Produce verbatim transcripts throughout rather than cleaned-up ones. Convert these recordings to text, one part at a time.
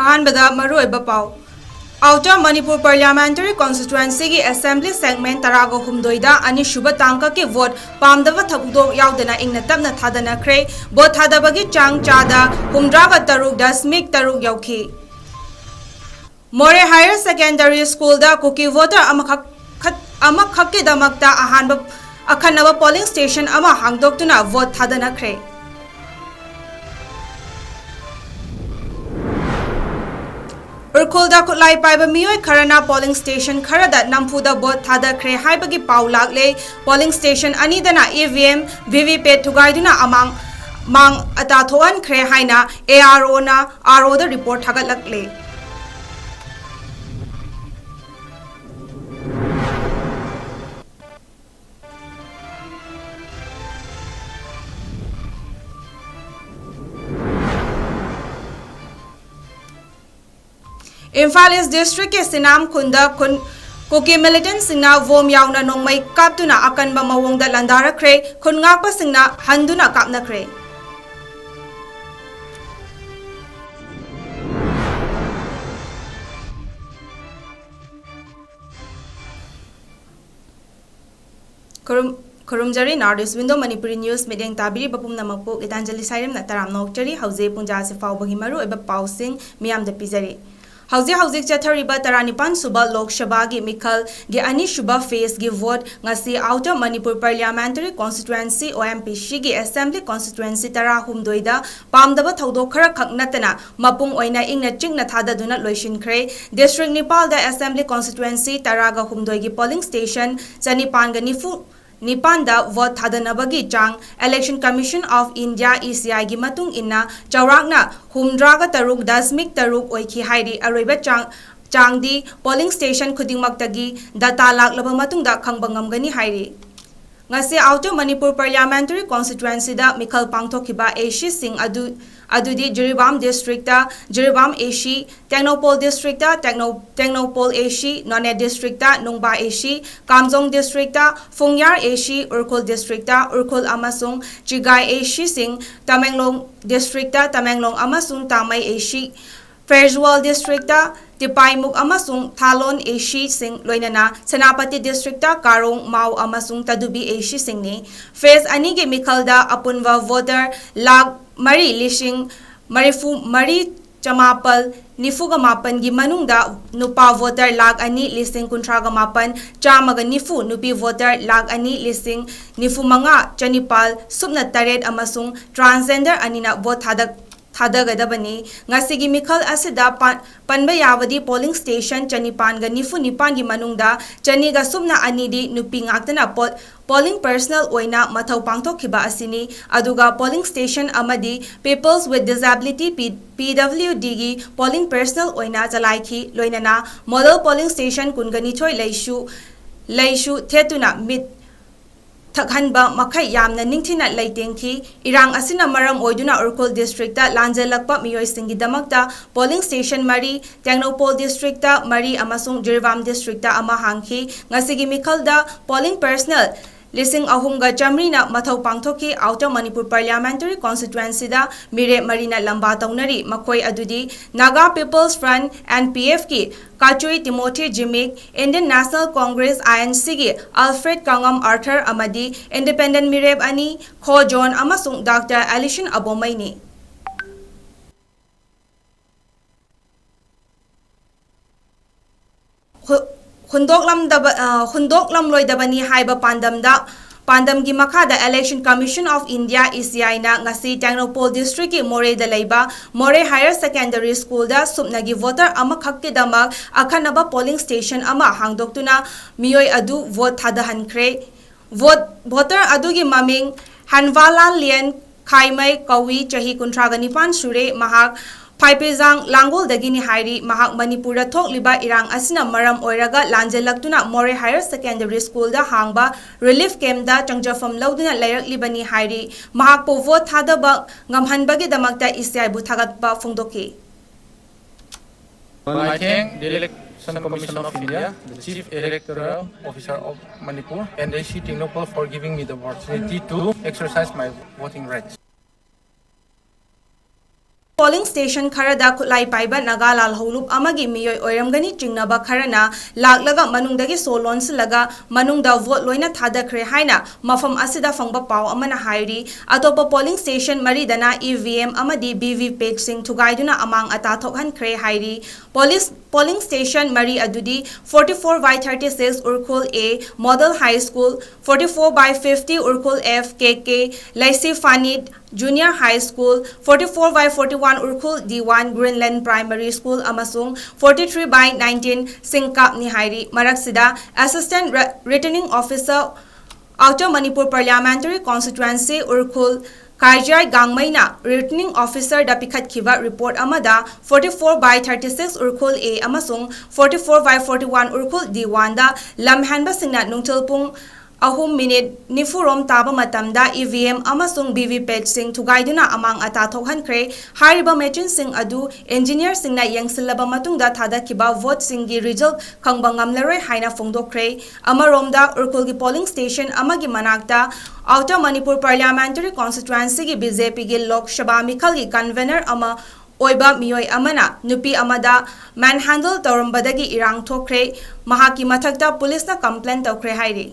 ꯑꯍꯥꯟꯕꯗ ꯃꯔꯨꯑꯣꯏꯕ ꯄꯥꯎ꯫ Outer Manipur Parliamentary Constituencyꯒꯤ Assembly Segment ꯇꯔꯥꯒ ꯍꯨꯝꯗꯣꯏꯗ ꯑꯅꯤꯁꯨꯕ ꯇꯥꯡꯀꯛꯀꯤ vote ꯄꯥꯝꯗꯕ ꯊꯧꯗꯣꯛ ꯌꯥꯎꯗꯅ ꯏꯪꯅ ꯇꯞꯅ ꯊꯥꯗꯅꯈ꯭ꯔꯦ꯫ Vote ꯊꯥꯗꯕꯒꯤ ꯆꯥꯡ ꯆꯥꯗ ꯍꯨꯝꯗ꯭ꯔꯥꯒ ꯇꯔꯨꯛ ꯗꯁꯃꯤꯛ ꯇꯔꯨꯛ ꯌꯧꯈꯤ꯫ ꯃꯣꯔꯦ Higher Secondary Schoolꯗ ꯀꯨꯀꯤ voter ꯑꯃꯈꯛ ꯈꯠ-, ꯑꯃꯈꯛꯀꯤꯗꯃꯛꯇ ꯑꯍꯥꯟꯕ ꯑꯈꯟꯅꯕ polling station ꯑꯃ ꯍꯥꯡꯗꯣꯛꯇꯨꯅ vote ꯊꯥꯗꯅꯈ꯭ꯔꯦ꯫ ꯎꯔꯈꯨꯜꯗ ꯈꯨꯠꯂꯥꯏ ꯄꯥꯏꯕ ꯃꯤꯑꯣꯏ ꯈꯔꯅ polling station ꯈꯔꯗ ꯅꯝꯐꯨꯗ vote ꯊꯥꯗꯈ꯭ꯔꯦ ꯍꯥꯏꯕꯒꯤ ꯄꯥꯎ ꯂꯥꯛꯂꯦ꯫ Polling station ꯑꯅꯤꯗꯅ E V M, V V P A T ꯊꯨꯒꯥꯏꯗꯨꯅ ꯑꯃꯥꯡ ꯃꯥꯡ ꯑꯇꯥ ꯊꯣꯛꯍꯟꯈ꯭ꯔꯦ ꯍꯥꯏꯅ A R Oꯅ R Oꯗ report ꯊꯥꯒꯠꯂꯛꯂꯦ꯫ Imphal East Districtꯀꯤ ꯁꯤꯅꯥꯝ ꯈꯨꯟꯗ ꯈꯨꯟ ꯀꯨꯀꯤ militantꯁꯤꯡꯅ bomb ꯌꯥꯎꯅ ꯅꯣꯡꯃꯩ ꯀꯥꯞꯇꯨꯅ ꯑꯀꯟꯕ ꯃꯑꯣꯡꯗ ꯂꯥꯟꯗꯥꯔꯛꯈ꯭ꯔꯦ꯫ ꯈꯨꯟ ꯉꯥꯛꯄꯁꯤꯡꯅ ꯍꯟꯗꯨꯅ ꯀꯥꯞꯅꯈ꯭ꯔꯦ꯫ ꯈꯨꯔꯨꯝ-, ꯈꯨꯔꯨꯝꯖꯔꯤ꯫ North East Window Manipuri News ꯃꯤꯠꯌꯦꯡ ꯇꯥꯕꯤꯔꯤꯕ ꯄꯨꯝꯅꯃꯛꯄꯨ ꯒꯤꯇꯥꯟꯖꯂꯤ ꯁꯥꯏꯔꯦꯝꯅ ꯇꯔꯥꯝꯅ ꯑꯣꯛꯆꯔꯤ꯫ ꯍꯧꯖꯤꯛ ꯄꯨꯡꯖꯥꯁꯤ ꯐꯥꯎꯕꯒꯤ ꯃꯔꯨꯑꯣꯏꯕ ꯄꯥꯎꯁꯤꯡ ꯃꯤꯌꯥꯝꯗ ꯄꯤꯖꯔꯤ꯫ ꯍꯧꯖꯤꯛ ꯍꯧꯖꯤꯛ ꯆꯠꯊꯔꯤꯕ ꯇꯔꯥꯅꯤꯄꯥꯟ ꯁꯨꯕ ꯂꯣꯛ ꯁꯚꯥꯒꯤ ꯃꯤꯈꯜꯒꯤ ꯑꯅꯤꯁꯨꯕ phaseꯀꯤ vote ꯉꯁꯤ Outer Manipur Parliamentary Constituency, O M P Cꯒꯤ Assembly Constituency ꯇꯔꯥꯍꯨꯝꯗꯣꯏꯗ ꯄꯥꯝꯗꯕ ꯊꯧꯗꯣꯛ ꯈꯔꯈꯛ ꯅꯠꯇꯅ ꯃꯄꯨꯡ ꯑꯣꯏꯅ ꯏꯪꯅ ꯆꯤꯛꯅ ꯊꯥꯗꯗꯨꯅ ꯂꯣꯏꯁꯤꯟꯈ꯭ꯔꯦ꯫ District ꯅꯤꯄꯥꯜꯗ Assembly Constituency ꯇꯔꯥꯒ ꯍꯨꯝꯗꯣꯏꯒꯤ polling station ꯆꯅꯤꯄꯥꯟꯒ ꯅꯤꯐꯨ ꯅꯤꯄꯥꯟꯗ vote ꯊꯥꯗꯅꯕꯒꯤ ꯆꯥꯡ Election Commission of India, E C Iꯒꯤ ꯃꯇꯨꯡ ꯏꯟꯅ ꯆꯥꯎꯔꯥꯛꯅ ꯍꯨꯝꯗ꯭ꯔꯥꯒ ꯇꯔꯨꯛ ꯗꯁꯃꯤꯛ ꯇꯔꯨꯛ ꯑꯣꯏꯈꯤ ꯍꯥꯏꯔꯤ꯫ ꯑꯔꯣꯏꯕ ꯆꯥꯡ, ꯆꯥꯡꯗꯤ polling station ꯈꯨꯗꯤꯡꯃꯛꯇꯒꯤ data ꯂꯥꯛꯂꯕ ꯃꯇꯨꯡꯗ ꯈꯪꯕ ꯉꯝꯒꯅꯤ ꯍꯥꯏꯔꯤ꯫ ꯉꯁꯤ Outer Manipur Parliamentary Constituencyꯗ ꯃꯤꯈꯜ ꯄꯥꯡꯊꯣꯛꯈꯤꯕ ACꯁꯤꯡ ꯑꯗꯨ, ꯑꯗꯨꯗꯤ ꯖꯤꯔꯤꯕꯥꯝ Districtꯇ ꯖꯤꯔꯤꯕꯥꯝ AC, ꯇꯦꯡꯅꯧꯄꯜ Districtꯇ ꯇꯦꯡꯅꯧ-, ꯇꯦꯡꯅꯧꯄꯜ AC, ꯅꯣꯅꯦ Districtꯇ ꯅꯨꯡꯕꯥ AC, ꯀꯥꯝꯖꯣꯡ Districtꯇ ꯐꯨꯡꯌꯥꯔ AC, ꯎꯔꯈꯨꯜ Districtꯇ ꯎꯔꯈꯨꯜ ꯑꯃꯁꯨꯡ ꯆꯤꯒꯥꯏ ACꯁꯤꯡ, ꯇꯃꯦꯡꯂꯣꯡ Districtꯇ ꯇꯃꯦꯡꯂꯣꯡ ꯑꯃꯁꯨꯡ ꯇꯥꯃꯩ AC, ꯐꯦꯔꯖꯋꯥꯜ ꯗꯤꯁꯇ꯭ꯔꯤꯛꯇ ꯇꯤꯄꯥꯏꯃꯨꯛ ꯑꯃꯁꯨꯡ ꯊꯥꯂꯣꯟ ꯑꯦꯁꯤꯁꯤꯡ, ꯂꯣꯏꯅꯅ ꯁꯦꯅꯥꯄꯇꯤ ꯗꯤꯁꯇ꯭ꯔꯤꯛꯇ ꯀꯥꯔꯣꯡ, ꯃꯥꯎ ꯑꯃꯁꯨꯡ ꯇꯗꯨꯕꯤ ꯑꯦꯁꯤꯁꯤꯡꯅꯤ꯫ ꯐꯦꯖ ꯑꯅꯤꯒꯤ ꯃꯤꯈꯜꯗ ꯑꯄꯨꯟꯕ ꯚꯣꯇꯔ ꯂꯥꯈ ꯃꯔꯤ ꯂꯤꯁꯤꯡ ꯃꯔꯤꯐꯨ ꯃꯔꯤ ꯆꯃꯥꯄꯜ ꯅꯤꯐꯨꯒ ꯃꯥꯄꯟꯒꯤ ꯃꯅꯨꯡꯗ ꯅꯨꯄꯥ ꯚꯣꯇꯔ ꯂꯥꯈ ꯑꯅꯤ ꯂꯤꯁꯤꯡ ꯀꯨꯟꯊ꯭ꯔꯥꯒ ꯃꯥꯄꯟ ꯆꯥꯝꯃꯒ ꯅꯤꯐꯨ, ꯅꯨꯄꯤ ꯚꯣꯇꯔ ꯂꯥꯈ ꯑꯅꯤ ꯂꯤꯁꯤꯡ ꯅꯤꯐꯨ ꯃꯉꯥ ꯆꯅꯤꯄꯥꯜ ꯁꯨꯞꯅ ꯇꯔꯦꯠ ꯑꯃꯁꯨꯡ ꯇ꯭ꯔꯥꯟꯁꯖꯦꯟꯗꯔ ꯑꯅꯤꯅ ꯚꯣꯠ ꯊꯥꯗ-, ꯊꯥꯗꯒꯗꯕꯅꯤ꯫ ꯉꯁꯤꯒꯤ ꯃꯤꯈꯜ ꯑꯁꯤꯗ ꯄꯥꯟ-, ꯄꯟꯕ ꯌꯥꯕꯗꯤ ꯄꯣꯂꯤꯡ ꯁ꯭ꯇꯦꯁꯟ ꯆꯅꯤꯄꯥꯟꯒ ꯅꯤꯐꯨ ꯅꯤꯄꯥꯟꯒꯤ ꯃꯅꯨꯡꯗ ꯆꯅꯤꯒ ꯁꯨꯞꯅ ꯑꯅꯤꯗꯤ ꯅꯨꯄꯤ ꯉꯥꯛꯇꯅ ꯄꯣ-, ꯄꯣꯂꯤꯡ ꯄꯔꯁꯅꯦꯜ ꯑꯣꯏꯅ ꯃꯊꯧ ꯄꯥꯡꯊꯣꯛꯈꯤꯕ ꯑꯁꯤꯅꯤ꯫ ꯑꯗꯨꯒ ꯄꯣꯂꯤꯡ ꯁ꯭ꯇꯦꯁꯟ ꯑꯃꯗꯤ Peoples with Disability, P-, P W ꯗꯤꯒꯤ ꯄꯣꯂꯤꯡ ꯄꯔꯁꯅꯦꯜ ꯑꯣꯏꯅ ꯆꯂꯥꯏꯈꯤ꯫ ꯂꯣꯏꯅꯅ ꯃꯣꯗꯦꯜ ꯄꯣꯂꯤꯡ ꯁ꯭ꯇꯦꯁꯟ ꯀꯨꯟꯒ ꯅꯤꯊꯣꯏ ꯂꯩꯁꯨ, ꯂꯩꯁꯨ ꯊꯦꯠꯇꯨꯅ ꯃꯤꯠ ꯊꯛꯍꯟꯕ ꯃꯈꯩ ꯌꯥꯝꯅ ꯅꯤꯡꯊꯤꯅ ꯂꯩꯇꯦꯡꯈꯤ꯫ ꯏꯔꯥꯡ ꯑꯁꯤꯅ ꯃꯔꯝ ꯑꯣꯏꯗꯨꯅ ꯎꯈ꯭ꯔꯨꯜ ꯗꯤꯁꯇ꯭ꯔꯤꯛꯇ ꯂꯥꯟꯖꯦꯜꯂꯛꯄ ꯃꯤꯑꯣꯏꯁꯤꯡꯒꯤꯗꯃꯛꯇ ꯄꯣꯂꯤꯡ ꯁ꯭ꯇꯦꯁꯟ ꯃꯔꯤ, ꯇꯦꯡꯅꯧꯄꯜ ꯗꯤꯁꯇ꯭ꯔꯤꯛꯇ ꯃꯔꯤ ꯑꯃꯁꯨꯡ ꯖꯤꯔꯤꯕꯥꯝ ꯗꯤꯁꯇ꯭ꯔꯤꯛꯇ ꯑꯃ ꯍꯥꯡꯈꯤ꯫ ꯉꯁꯤꯒꯤ ꯃꯤꯈꯜꯗ ꯄꯣꯂꯤꯡ ꯄꯔꯁꯅꯦꯜ ꯂꯤꯁꯤꯡ ꯑꯍꯨꯝꯒ ꯆꯥꯃꯔꯤꯅ ꯃꯊꯧ ꯄꯥꯡꯊꯣꯛꯈꯤ꯫ ꯑꯥꯎꯇꯔ ꯃꯅꯤꯄꯨꯔ ꯄꯥꯔꯂꯤꯌꯥꯃꯦꯟꯇꯔꯤ ꯀꯣꯟꯁꯇꯤꯇ꯭ꯋꯦꯟꯁꯤꯗ ꯃꯤꯔꯦꯞ ꯃꯔꯤꯅ ꯂꯝꯕꯥ ꯇꯧꯅꯔꯤ꯫ ꯃꯈꯣꯏ ꯑꯗꯨꯗꯤ Naga peoples front, N P ꯑꯦꯐꯀꯤ Kachui Timothy Zimik, Indian national congress, I N ꯁꯤꯒꯤ ꯑꯜꯐ꯭ꯔꯦꯗ ꯀꯉꯝ ꯑꯥꯔꯊꯔ ꯑꯃꯗꯤ ꯏꯟꯗꯤꯄꯦꯟꯗꯦꯟꯠ ꯃꯤꯔꯦꯞ ꯑꯅꯤ, ꯈꯣ ꯖꯣꯟ ꯑꯃꯁꯨꯡ ꯗꯥꯛꯇꯔ ꯑꯦꯂꯤꯁꯟ ꯑꯕꯣꯃꯩꯅꯤ꯫ ꯍꯨ-, ꯍꯨꯟꯗꯣꯛꯂꯝꯗꯕ-, ꯑ, ꯍꯨꯟꯗꯣꯛꯂꯝꯂꯣꯏꯗꯕꯅꯤ ꯍꯥꯏꯕ ꯄꯥꯟꯗꯝꯗ, ꯄꯥꯟꯗꯝꯒꯤ ꯃꯈꯥꯗ Election Commission of India, E ꯁꯤ ꯑꯥꯏꯅ ꯉꯁꯤ ꯇꯦꯡꯅꯧꯄꯜ ꯗꯤꯁꯇ꯭ꯔꯤꯛꯀꯤ ꯃꯣꯔꯦꯗ ꯂꯩꯕ ꯃꯣꯔꯦ ꯍꯥꯌꯔ ꯁꯦꯀꯦꯟꯗꯔꯤ ꯁ꯭ꯀꯨꯜꯗ ꯁꯨꯞꯅꯒꯤ ꯚꯣꯇꯔ ꯑꯃꯈꯛꯀꯤꯗꯃꯛ ꯑꯈꯟꯅꯕ ꯄꯣꯂꯤꯡ ꯁ꯭ꯇꯦꯁꯟ ꯑꯃ ꯍꯥꯡꯗꯣꯛꯇꯨꯅ ꯃꯤꯑꯣꯏ ꯑꯗꯨ ꯚꯣꯠ ꯊꯥꯗꯍꯟꯈ꯭ꯔꯦ꯫ ꯚꯣꯠ, ꯚꯣꯇꯔ ꯑꯗꯨꯒꯤ ꯃꯃꯤꯡ ꯍꯟꯋꯥꯂꯥꯜ ꯂꯤꯌꯟ ꯈꯥꯏꯃꯩ ꯀꯧꯏ, ꯆꯍꯤ ꯀꯨꯟꯊ꯭ꯔꯥꯒ ꯅꯤꯄꯥꯟ ꯁꯨꯔꯦ꯫ ꯃꯍꯥꯛ ꯐꯥꯏꯄꯦꯖꯥꯡ ꯂꯥꯡꯒꯣꯜꯗꯒꯤꯅꯤ ꯍꯥꯏꯔꯤ꯫ ꯃꯍꯥꯛ ꯃꯅꯤꯄꯨꯔꯗ ꯊꯣꯛꯂꯤꯕ ꯏꯔꯥꯡ ꯑꯁꯤꯅ ꯃꯔꯝ ꯑꯣꯏꯔꯒ ꯂꯥꯟꯖꯦꯜꯂꯛꯇꯨꯅ ꯃꯣꯔꯦ ꯍꯥꯌꯔ ꯁꯦꯀꯦꯟꯗꯔꯤ ꯁ꯭ꯀꯨꯜꯗ ꯍꯥꯡꯕ ꯔꯤꯂꯤꯐ ꯀꯦꯝꯞꯇ ꯆꯪꯖꯐꯝ ꯂꯧꯗꯨꯅ ꯂꯩꯔꯛꯂꯤꯕꯅꯤ ꯍꯥꯏꯔꯤ꯫ ꯃꯍꯥꯛꯄꯨ ꯚꯣꯠ ꯊꯥꯗꯕ ꯉꯝꯍꯟꯕꯒꯤꯗꯃꯛꯇ ꯏ ꯁꯤ ꯑꯥꯏꯕꯨ ꯊꯥꯒꯠꯄ ꯐꯣꯡꯗꯣꯛꯈꯤ꯫ I thank the Election Commission of India, the Chief Electoral Officer of Manipur, and A C Tengnoupal for giving me the opportunity to exercise my voting rights. Polling station ꯈꯔꯗ ꯈꯨꯠꯂꯥꯏ ꯄꯥꯏꯕ ꯅꯥꯒꯥ ꯂꯥꯜꯍꯧꯂꯨꯞ ꯑꯃꯒꯤ ꯃꯤꯑꯣꯏ ꯑꯣꯏꯔꯝꯒꯅꯤ ꯆꯤꯡꯅꯕ ꯈꯔꯅ ꯂꯥꯛꯂꯒ ꯃꯅꯨꯡꯗꯒꯤ ꯁꯣ ꯂꯣꯟꯁꯤꯜꯂꯒ ꯃꯅꯨꯡꯗ vote ꯂꯣꯏꯅ ꯊꯥꯗꯈ꯭ꯔꯦ ꯍꯥꯏꯅ ꯃꯐꯝ ꯑꯁꯤꯗ ꯐꯪꯕ ꯄꯥꯎ ꯑꯃꯅ ꯍꯥꯏꯔꯤ꯫ ꯑꯇꯣꯞꯄ polling station ꯃꯔꯤꯗꯅ E V M ꯑꯃꯗꯤ V V pate ꯁꯤꯡ ꯊꯨꯒꯥꯏꯗꯨꯅ ꯑꯃꯥꯡ ꯑꯇꯥ ꯊꯣꯛꯍꯟꯈ꯭ꯔꯦ ꯍꯥꯏꯔꯤ꯫ Police polling station ꯃꯔꯤ ꯑꯗꯨꯗꯤ forty four by thirty six Urkhul A Model High School, forty four by fifty Urkhul F K K Leisi Phanit Junior High School, forty four by forty one Urkhul D one Greenland Primary School ꯑꯃꯁꯨꯡ forty three by nineteen ꯁꯤꯡꯀꯥꯞꯅꯤ ꯍꯥꯏꯔꯤ꯫ ꯃꯔꯛꯁꯤꯗ Assistant Re-, Returning Officer, Outer Manipur Parliamentary Constituency Urkhul ꯀꯥꯏꯖꯥꯏ ꯒꯥꯡꯃꯩꯅ Returning Officer ꯗ ꯄꯤꯈꯠꯈꯤꯕ report ꯑꯃꯗ forty four by thirty six Urkhul A ꯑꯃꯁꯨꯡ forty four by forty one Urkhul D one ꯗ ꯂꯝꯍꯦꯟꯕꯁꯤꯡꯅ ꯅꯨꯡꯊꯤꯜ ꯄꯨꯡ ꯑꯍꯨꯝ minute ꯅꯤꯐꯨ ꯔꯣꯝ ꯇꯥꯕ ꯃꯇꯝꯗ E V M ꯑꯃꯁꯨꯡ V V pate ꯁꯤꯡ ꯊꯨꯒꯥꯏꯗꯨꯅ ꯑꯃꯥꯡ ꯑꯇꯥ ꯊꯣꯛꯍꯟꯈ꯭ꯔꯦ꯫ ꯍꯥꯏꯔꯤꯕ machine ꯁꯤꯡ ꯑꯗꯨ engineer ꯁꯤꯡꯅ ꯌꯦꯡꯁꯤꯜꯂꯕ ꯃꯇꯨꯡꯗ ꯊꯥꯗꯈꯤꯕ vote ꯁꯤꯡꯒꯤ result ꯈꯪꯕ ꯉꯝꯂꯔꯣꯏ ꯍꯥꯏꯅ ꯐꯣꯡꯗꯣꯛꯈ꯭ꯔꯦ꯫ ꯑꯃꯔꯣꯝꯗ ꯎꯔꯈꯨꯜꯒꯤ polling station ꯑꯃꯒꯤ ꯃꯅꯥꯛꯇ Outer Manipur Parliamentary Constituency ꯒꯤ B J P ꯒꯤ Lok Sabha ꯃꯤꯈꯜꯒꯤ convener ꯑꯃ ꯑꯣꯏꯕ ꯃꯤꯑꯣꯏ ꯑꯃꯅ ꯅꯨꯄꯤ ꯑꯃꯗ manhandle ꯇꯧꯔꯝꯕꯗꯒꯤ ꯏꯔꯥꯡ ꯊꯣꯛꯈ꯭ꯔꯦ꯫ ꯃꯍꯥꯛꯀꯤ ꯃꯊꯛꯇ police ꯅ complain ꯇꯧꯈ꯭ꯔꯦ ꯍꯥꯏꯔꯤ꯫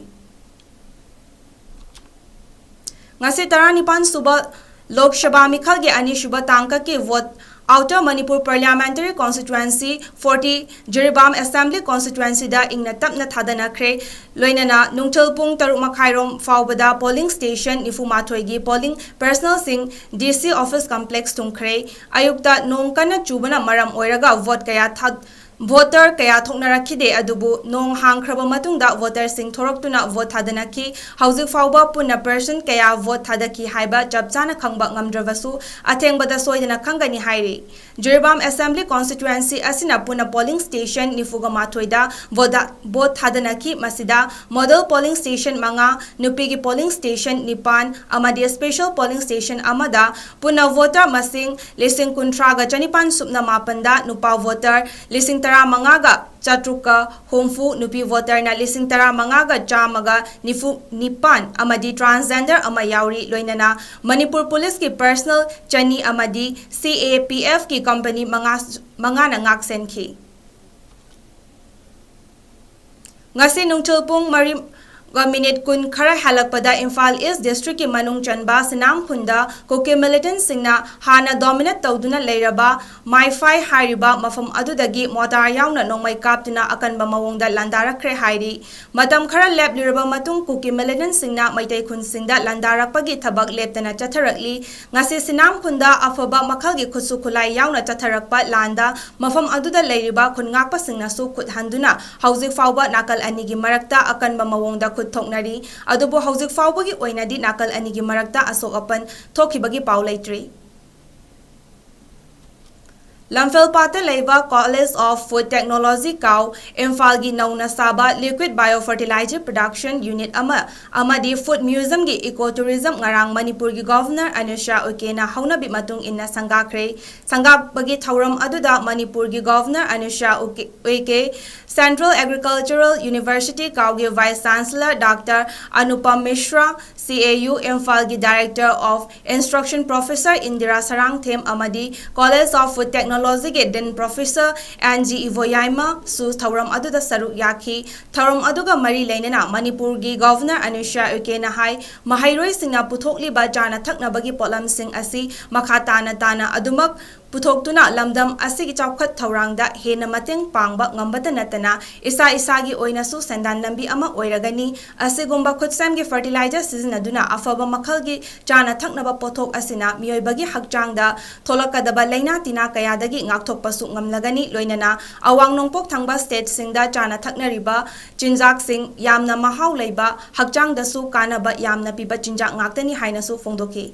ꯉꯁꯤ ꯇꯔꯥꯅꯤꯄꯥꯟ ꯁꯨꯕ Lok Sabha ꯃꯤꯈꯜꯒꯤ ꯑꯅꯤꯁꯨꯕ ꯇꯥꯡꯀꯛꯀꯤ vote Outer Manipur Parliamentary Constituency forty Jiribam Assembly Constituency ꯗ ꯏꯪꯅ ꯇꯞꯅ ꯊꯥꯗꯅꯈ꯭ꯔꯦ꯫ ꯂꯣꯏꯅꯅ ꯅꯨꯡꯊꯤꯜ ꯄꯨꯡ ꯇꯔꯨꯛ ꯃꯈꯥꯏꯔꯣꯝ ꯐꯥꯎꯕꯗ polling station ꯅꯤꯐꯨ ꯃꯥꯊꯣꯏꯒꯤ polling personnel ꯁꯤꯡ D C office complex ꯊꯨꯡꯈ꯭ꯔꯦ꯫ ꯑꯌꯨꯛꯇ ꯅꯣꯡ ꯀꯟꯅ ꯆꯨꯕꯅ ꯃꯔꯝ ꯑꯣꯏꯔꯒ vote ꯀꯌꯥ ꯊꯥ-, voter ꯀꯌꯥ ꯊꯣꯛꯅꯔꯛꯈꯤꯗꯦ, ꯑꯗꯨꯕꯨ ꯅꯣꯡ ꯍꯥꯡꯈ꯭ꯔꯕ ꯃꯇꯨꯡꯗ voter ꯁꯤꯡ ꯊꯣꯔꯛꯇꯨꯅ vote ꯊꯥꯗꯅꯈꯤ꯫ ꯍꯧꯖꯤꯛ ꯐꯥꯎꯕ ꯄꯨꯟꯅ percent ꯀꯌꯥ vote ꯊꯥꯗꯈꯤ ꯍꯥꯏꯕ ꯆꯞ ꯆꯥꯅ ꯈꯪꯕ ꯉꯝꯗ꯭ꯔꯕꯁꯨ, ꯑꯊꯦꯡꯕꯗ ꯁꯣꯏꯗꯅ ꯈꯪꯒꯅꯤ ꯍꯥꯏꯔꯤ꯫ ꯖꯤꯔꯤꯕꯥꯝ Assembly Constituency ꯑꯁꯤꯅ ꯄꯨꯟꯅ polling station ꯅꯤꯐꯨꯒ ꯃꯥꯊꯣꯏꯗ vote, vote ꯊꯥꯗꯅꯈꯤ꯫ ꯃꯁꯤꯗ model polling station ꯃꯉꯥ, ꯅꯨꯄꯤꯒꯤ polling station ꯅꯤꯄꯥꯟ ꯑꯃꯗꯤ special polling station ꯑꯃꯗ ꯄꯨꯟꯅ voter ꯃꯁꯤꯡ ꯂꯤꯁꯤꯡ ꯀꯨꯟꯊ꯭ꯔꯥꯒ ꯆꯅꯤꯄꯥꯟ ꯁꯨꯞꯅ ꯃꯥꯄꯟꯗ, ꯅꯨꯄꯥ voter ꯂꯤꯁꯤꯡ ꯇꯔꯥꯃꯉꯥꯒ ꯆꯥꯇ꯭ꯔꯨꯛꯀ ꯍꯨꯝꯐꯨ, ꯅꯨꯄꯤ ꯚꯣꯇꯔꯅ ꯂꯤꯁꯤꯡ ꯇꯔꯥꯃꯉꯥꯒ ꯆꯥꯝꯃꯒ ꯅꯤꯐꯨ ꯅꯤꯄꯥꯟ ꯑꯃꯗꯤ transgender ꯑꯃ ꯌꯥꯎꯔꯤ꯫ ꯂꯣꯏꯅꯅ ꯃꯅꯤꯄꯨꯔ ꯄꯨꯂꯤꯁꯀꯤ personnel ꯆꯅꯤ ꯑꯃꯗꯤ C A P Fꯀꯤ company ꯃꯉꯥ, ꯃꯉꯥꯅ ꯉꯥꯛ ꯁꯦꯟꯈꯤ꯫ ꯉꯁꯤ ꯅꯨꯡꯊꯤꯜ ꯄꯨꯡ ꯃꯔꯤ ꯒ ꯃꯤꯅꯤꯠ ꯀꯨꯟ ꯈꯔ ꯍꯦꯜꯂꯛꯄꯗ ꯏꯝꯐꯥꯜ ꯏꯁ ꯗꯤꯁꯇ꯭ꯔꯤꯛꯀꯤ ꯃꯅꯨꯡ ꯆꯟꯕ ꯁꯤꯅꯥꯝ ꯈꯨꯟꯗ ꯀꯨꯀꯤ militantꯁꯤꯡꯅ ꯍꯥꯟꯅ dominate ꯇꯧꯗꯨꯅ ꯂꯩꯔꯕ ꯃꯥꯏꯐꯥꯏ ꯍꯥꯏꯔꯤꯕ ꯃꯐꯝ ꯑꯗꯨꯗꯒꯤ ꯃꯣꯇꯥꯔ ꯌꯥꯎꯅ ꯅꯣꯡꯃꯩ ꯀꯥꯞꯇꯨꯅ ꯑꯀꯟꯕ ꯃꯑꯣꯡꯗ ꯂꯥꯟꯗꯥꯔꯛꯈ꯭ꯔꯦ ꯍꯥꯏꯔꯤ꯫ ꯃꯇꯝ ꯈꯔ ꯂꯦꯞꯂꯨꯔꯕ ꯃꯇꯨꯡ ꯀꯨꯀꯤ militantꯁꯤꯡꯅ ꯃꯩꯇꯩ ꯈꯨꯟꯁꯤꯡꯗ ꯂꯥꯟꯗꯥꯔꯛꯄꯒꯤ ꯊꯕꯛ ꯂꯦꯞꯇꯅ ꯆꯠꯊꯔꯛꯂꯤ꯫ ꯉꯁꯤ ꯁꯤꯅꯥꯝ ꯈꯨꯟꯗ ꯑꯐꯕ ꯃꯈꯜꯒꯤ ꯈꯨꯠꯁꯨ ꯈꯨꯠꯂꯥꯏ ꯌꯥꯎꯅ ꯆꯠꯊꯔꯛꯄ ꯂꯥꯟꯗ ꯃꯐꯝ ꯑꯗꯨꯗ ꯂꯩꯔꯤꯕ ꯈꯨꯟ ꯉꯥꯛꯄꯁꯤꯡꯅꯁꯨ ꯈꯨꯠ ꯍꯟꯗꯨꯅ ꯍꯧꯖꯤꯛ ꯐꯥꯎꯕ ꯅꯥꯀꯜ ꯑꯅꯤꯒꯤ ꯃꯔꯛꯇ ꯑꯀꯟꯕ ꯃꯑꯣꯡꯗ ꯈꯨꯠ ꯊꯣꯛꯅꯔꯤ꯫ ꯑꯗꯨꯕꯨ ꯍꯧꯖꯤꯛ ꯐꯥꯎꯕꯒꯤ ꯑꯣꯏꯅꯗꯤ ꯅꯥꯀꯜ ꯑꯅꯤꯒꯤ ꯃꯔꯛꯇ ꯑꯁꯣꯛ ꯑꯄꯟ ꯊꯣꯛꯈꯤꯕꯒꯤ ꯄꯥꯎ ꯂꯩꯇ꯭ꯔꯤ꯫ ꯂꯝꯐꯦꯜꯄꯥꯠꯇ ꯂꯩꯕ College of Food Technology ꯀꯥꯎ ꯏꯝꯐꯥꯜꯒꯤ ꯅꯧꯅ ꯁꯥꯕ liquid biofertilizer production unit ꯑꯃ ꯑꯃꯗꯤ Food Museumꯒꯤ eco tourism ꯉꯔꯥꯡ ꯃꯅꯤꯄꯨꯔꯒꯤ Governor ꯑꯅꯨꯁ꯭ꯔꯥ ꯎꯏꯀꯦꯅ ꯍꯧꯅꯕꯤ ꯃꯇꯨꯡ ꯏꯟꯅ ꯁꯪꯒꯥꯈ꯭ꯔꯦ꯫ ꯁꯪꯒꯥꯕꯒꯤ ꯊꯧꯔꯝ ꯑꯗꯨꯗ ꯃꯅꯤꯄꯨꯔꯒꯤ Governor ꯑꯅꯨꯁ꯭ꯔꯥ ꯎꯏꯀꯦ, Central Agricultural University ꯀꯥꯎꯒꯤ Vice Chancellor Doctor Anupam ꯃꯤꯁ꯭ꯔꯥ, C A U ꯏꯝꯐꯥꯜꯒꯤ Director of Instruction Professor Indira Sarangthem ꯑꯃꯗꯤ College of Food Technologyꯒꯤ Dean Professor N G ꯏꯕꯣꯌꯥꯏꯃꯁꯨ ꯊꯧꯔꯝ ꯑꯗꯨꯗ ꯁꯔꯨꯛ ꯌꯥꯈꯤ꯫ ꯊꯧꯔꯝ ꯑꯗꯨꯒ ꯃꯔꯤ ꯂꯩꯅꯅ ꯃꯅꯤꯄꯨꯔꯒꯤ Governor ꯑꯅꯨꯁ꯭ꯔꯥ ꯎꯏꯀꯦꯅ ꯍꯥꯏ, ꯃꯍꯩꯔꯣꯏꯁꯤꯡꯅ ꯄꯨꯊꯣꯛꯂꯤꯕ ꯆꯥꯅ ꯊꯛꯅꯕꯒꯤ ꯄꯣꯠꯂꯝꯁꯤꯡ ꯑꯁꯤ ꯃꯈꯥ ꯇꯥꯅ ꯇꯥꯅ ꯑꯗꯨꯃꯛ ꯄꯨꯊꯣꯛꯇꯨꯅ ꯂꯝꯗꯝ ꯑꯁꯤꯒꯤ ꯆꯥꯎꯈꯠ ꯊꯧꯔꯥꯡꯗ ꯍꯦꯟꯅ ꯃꯇꯦꯡ ꯄꯥꯡꯕ ꯉꯝꯕꯇ ꯅꯠꯇꯅ ꯏꯁꯥ ꯏꯁꯥꯒꯤ ꯑꯣꯏꯅꯁꯨ ꯁꯦꯟꯗꯥꯟ ꯂꯝꯕꯤ ꯑꯃ ꯑꯣꯏꯔꯒꯅꯤ꯫ ꯑꯁꯤꯒꯨꯝꯕ ꯈꯨꯠꯁꯦꯝꯒꯤ fertilizer ꯁꯤꯖꯤꯟꯅꯗꯨꯅ ꯑꯐꯕ ꯃꯈꯜꯒꯤ ꯆꯥꯅ ꯊꯛꯅꯕ ꯄꯣꯠꯊꯣꯛ ꯑꯁꯤꯅ ꯃꯤꯑꯣꯏꯕꯒꯤ ꯍꯛꯆꯥꯡꯗ ꯊꯣꯛꯂꯛꯀꯗꯕ ꯂꯥꯏꯅꯥ ꯇꯤꯟꯅꯥ ꯀꯌꯥꯗꯒꯤ ꯉꯥꯛꯊꯣꯛꯄꯁꯨ ꯉꯝꯂꯒꯅꯤ꯫ ꯂꯣꯏꯅꯅ ꯑꯋꯥꯡ ꯅꯣꯡꯄꯣꯛ ꯊꯪꯕ stateꯁꯤꯡꯗ ꯆꯥꯅ ꯊꯛꯅꯔꯤꯕ ꯆꯤꯟꯖꯥꯛꯁꯤꯡ ꯌꯥꯝꯅ ꯃꯍꯥꯎ ꯂꯩꯕ, ꯍꯛꯆꯥꯡꯗꯁꯨ ꯀꯥꯟꯅꯕ ꯌꯥꯝꯅ ꯄꯤꯕ ꯆꯤꯟꯖꯥꯛ ꯉꯥꯛꯇꯅꯤ ꯍꯥꯏꯅꯁꯨ ꯐꯣꯡꯗꯣꯛꯈꯤ꯫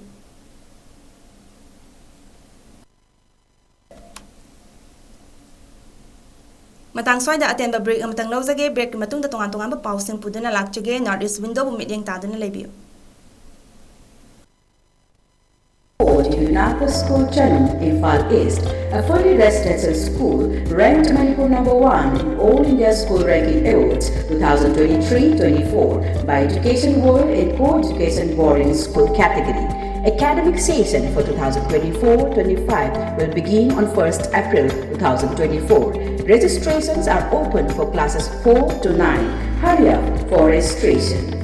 ꯃꯇꯥꯡ ꯁ꯭ꯋꯥꯏꯗ ꯑꯇꯦꯟꯕ break ꯑꯃꯇꯪ ꯂꯧꯖꯒꯦ꯫ Breakꯀꯤ ꯃꯇꯨꯡꯗ ꯇꯣꯉꯥꯟ ꯇꯣꯉꯥꯟꯕ ꯄꯥꯎꯁꯤꯡ ꯄꯨꯗꯨꯅ ꯂꯥꯛꯆꯒꯦ꯫ North East Windowꯕꯨ ꯃꯤꯠꯌꯦꯡ ꯇꯥꯗꯨꯅ ꯂꯩꯕꯤꯌꯨ꯫ Junaka School, Chanu, Imphal East, a fully residential school, ranked Manipur number one in All India School Ranking Awards twenty twenty-three twenty-four by Education World in co-education boarding school category. Academic session for twenty twenty-four twenty-five will begin on first April twenty twenty-four. Registrations are open for classes four to nine. Hurry up for registration.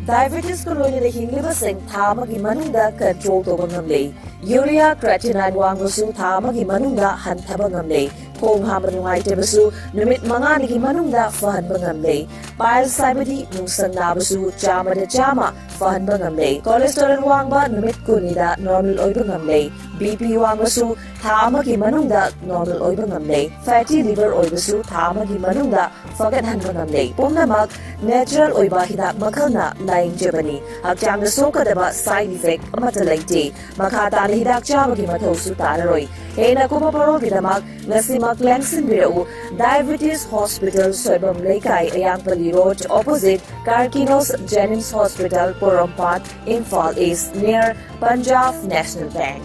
Diabetes ꯀ ꯂꯣꯏꯅꯅ ꯍꯤꯡꯂꯤꯕꯁꯤꯡ ꯊꯥ ꯑꯃꯒꯤ ꯃꯅꯨꯡꯗ control ꯇꯧꯕ ꯉꯝꯂꯦ꯫ Urea creatinine ꯋꯥꯡꯕꯁꯨ ꯊꯥ ꯑꯃꯒꯤ ꯃꯅꯨꯡꯗ ꯍꯟꯊꯕ ꯉꯝꯂꯦ꯫ ꯈꯣꯡ ꯍꯥꯝꯕ ꯅꯨꯡꯉꯥꯏꯇꯕꯁꯨ ꯅꯨꯃꯤꯠ ꯃꯉꯥꯅꯤꯒꯤ ꯃꯅꯨꯡꯗ ꯐꯍꯟꯕ ꯉꯝꯂꯦ꯫ Piles ꯍꯥꯏꯕꯗꯤ ꯅꯨꯡꯁꯪ ꯅꯥꯕꯁꯨ ꯆꯥꯝꯃꯗ ꯆꯥꯝꯃ ꯐꯍꯟꯕ ꯉꯝꯂꯦ꯫ Cholesterol ꯋꯥꯡꯕ ꯅꯨꯃꯤꯠ ꯀꯨꯟꯅꯤꯗ normal ꯑꯣꯏꯕ ꯉꯝꯂꯦ꯫ B P ꯋꯥꯡꯕꯁꯨ ꯊꯥ ꯑꯃꯒꯤ ꯃꯅꯨꯡꯗ normal ꯑꯣꯏꯕ ꯉꯝꯂꯦ꯫ Fatty liver ꯑꯣꯏꯕꯁꯨ ꯊꯥ ꯑꯃꯒꯤ ꯃꯅꯨꯡꯗ ꯐꯒꯠꯍꯟꯕ ꯉꯝꯂꯦ꯫ ꯄꯨꯝꯅꯃꯛ natural ꯑꯣꯏꯕ ꯍꯤꯗꯥꯛ ꯃꯈꯜꯅ ꯂꯥꯌꯦꯡꯖꯕꯅꯤ꯫ ꯍꯛꯆꯥꯡꯗ ꯁꯣꯛꯀꯗꯕ side effect ꯑꯃꯠꯇ ꯂꯩꯇꯦ꯫ ꯃꯈꯥ ꯇꯥꯅ ꯍꯤꯗꯥꯛ ꯆꯥꯕꯒꯤ ꯃꯊꯧꯁꯨ ꯇꯥꯔꯔꯣꯏ꯫ ꯍꯦꯟꯅ ꯀꯨꯞꯄ ꯄꯥꯎꯔꯣꯜꯒꯤꯗꯃꯛ ꯉꯁꯤꯃꯛ ꯂꯦꯡꯁꯤꯟꯕꯤꯔꯛꯎ꯫ Diabetes Hospital, ꯁꯣꯏꯕꯝ ꯂꯩꯀꯥꯏ, ꯑꯌꯥꯡꯄꯜꯂꯤ Road, opposite Karkinos Jennings Hospital, Porompat, Imphal East, near Punjab National Bank.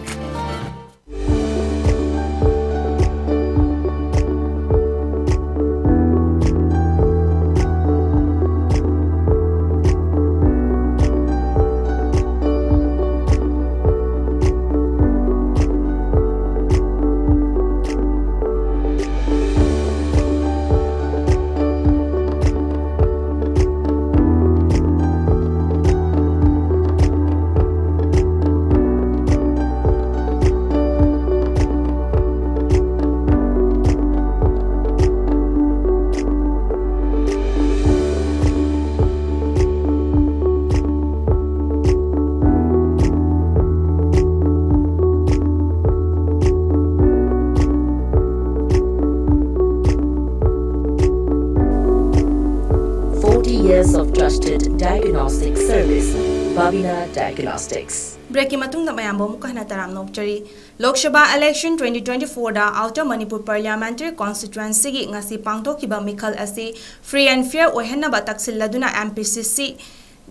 Forty years of trusted diagnostic service, Babina Diagnostics. Break ꯀꯤ ꯃꯇꯨꯡꯗ ꯃꯌꯥꯝꯕꯨ ꯑꯃꯨꯛꯀ ꯍꯟꯅ ꯇꯔꯥꯝꯅ ꯑꯣꯛꯆꯔꯤ꯫ Lok Sabha election twenty twenty-four ꯗ Outer Manipur Parliamentary Constituency ꯒꯤ ꯉꯁꯤ ꯄꯥꯡꯊꯣꯛꯈꯤꯕ ꯃꯤꯈꯜ ꯑꯁꯤ free and fair ꯑꯣꯏꯍꯟꯅꯕ ꯇꯛꯁꯤꯜꯂꯗꯨꯅ M P C C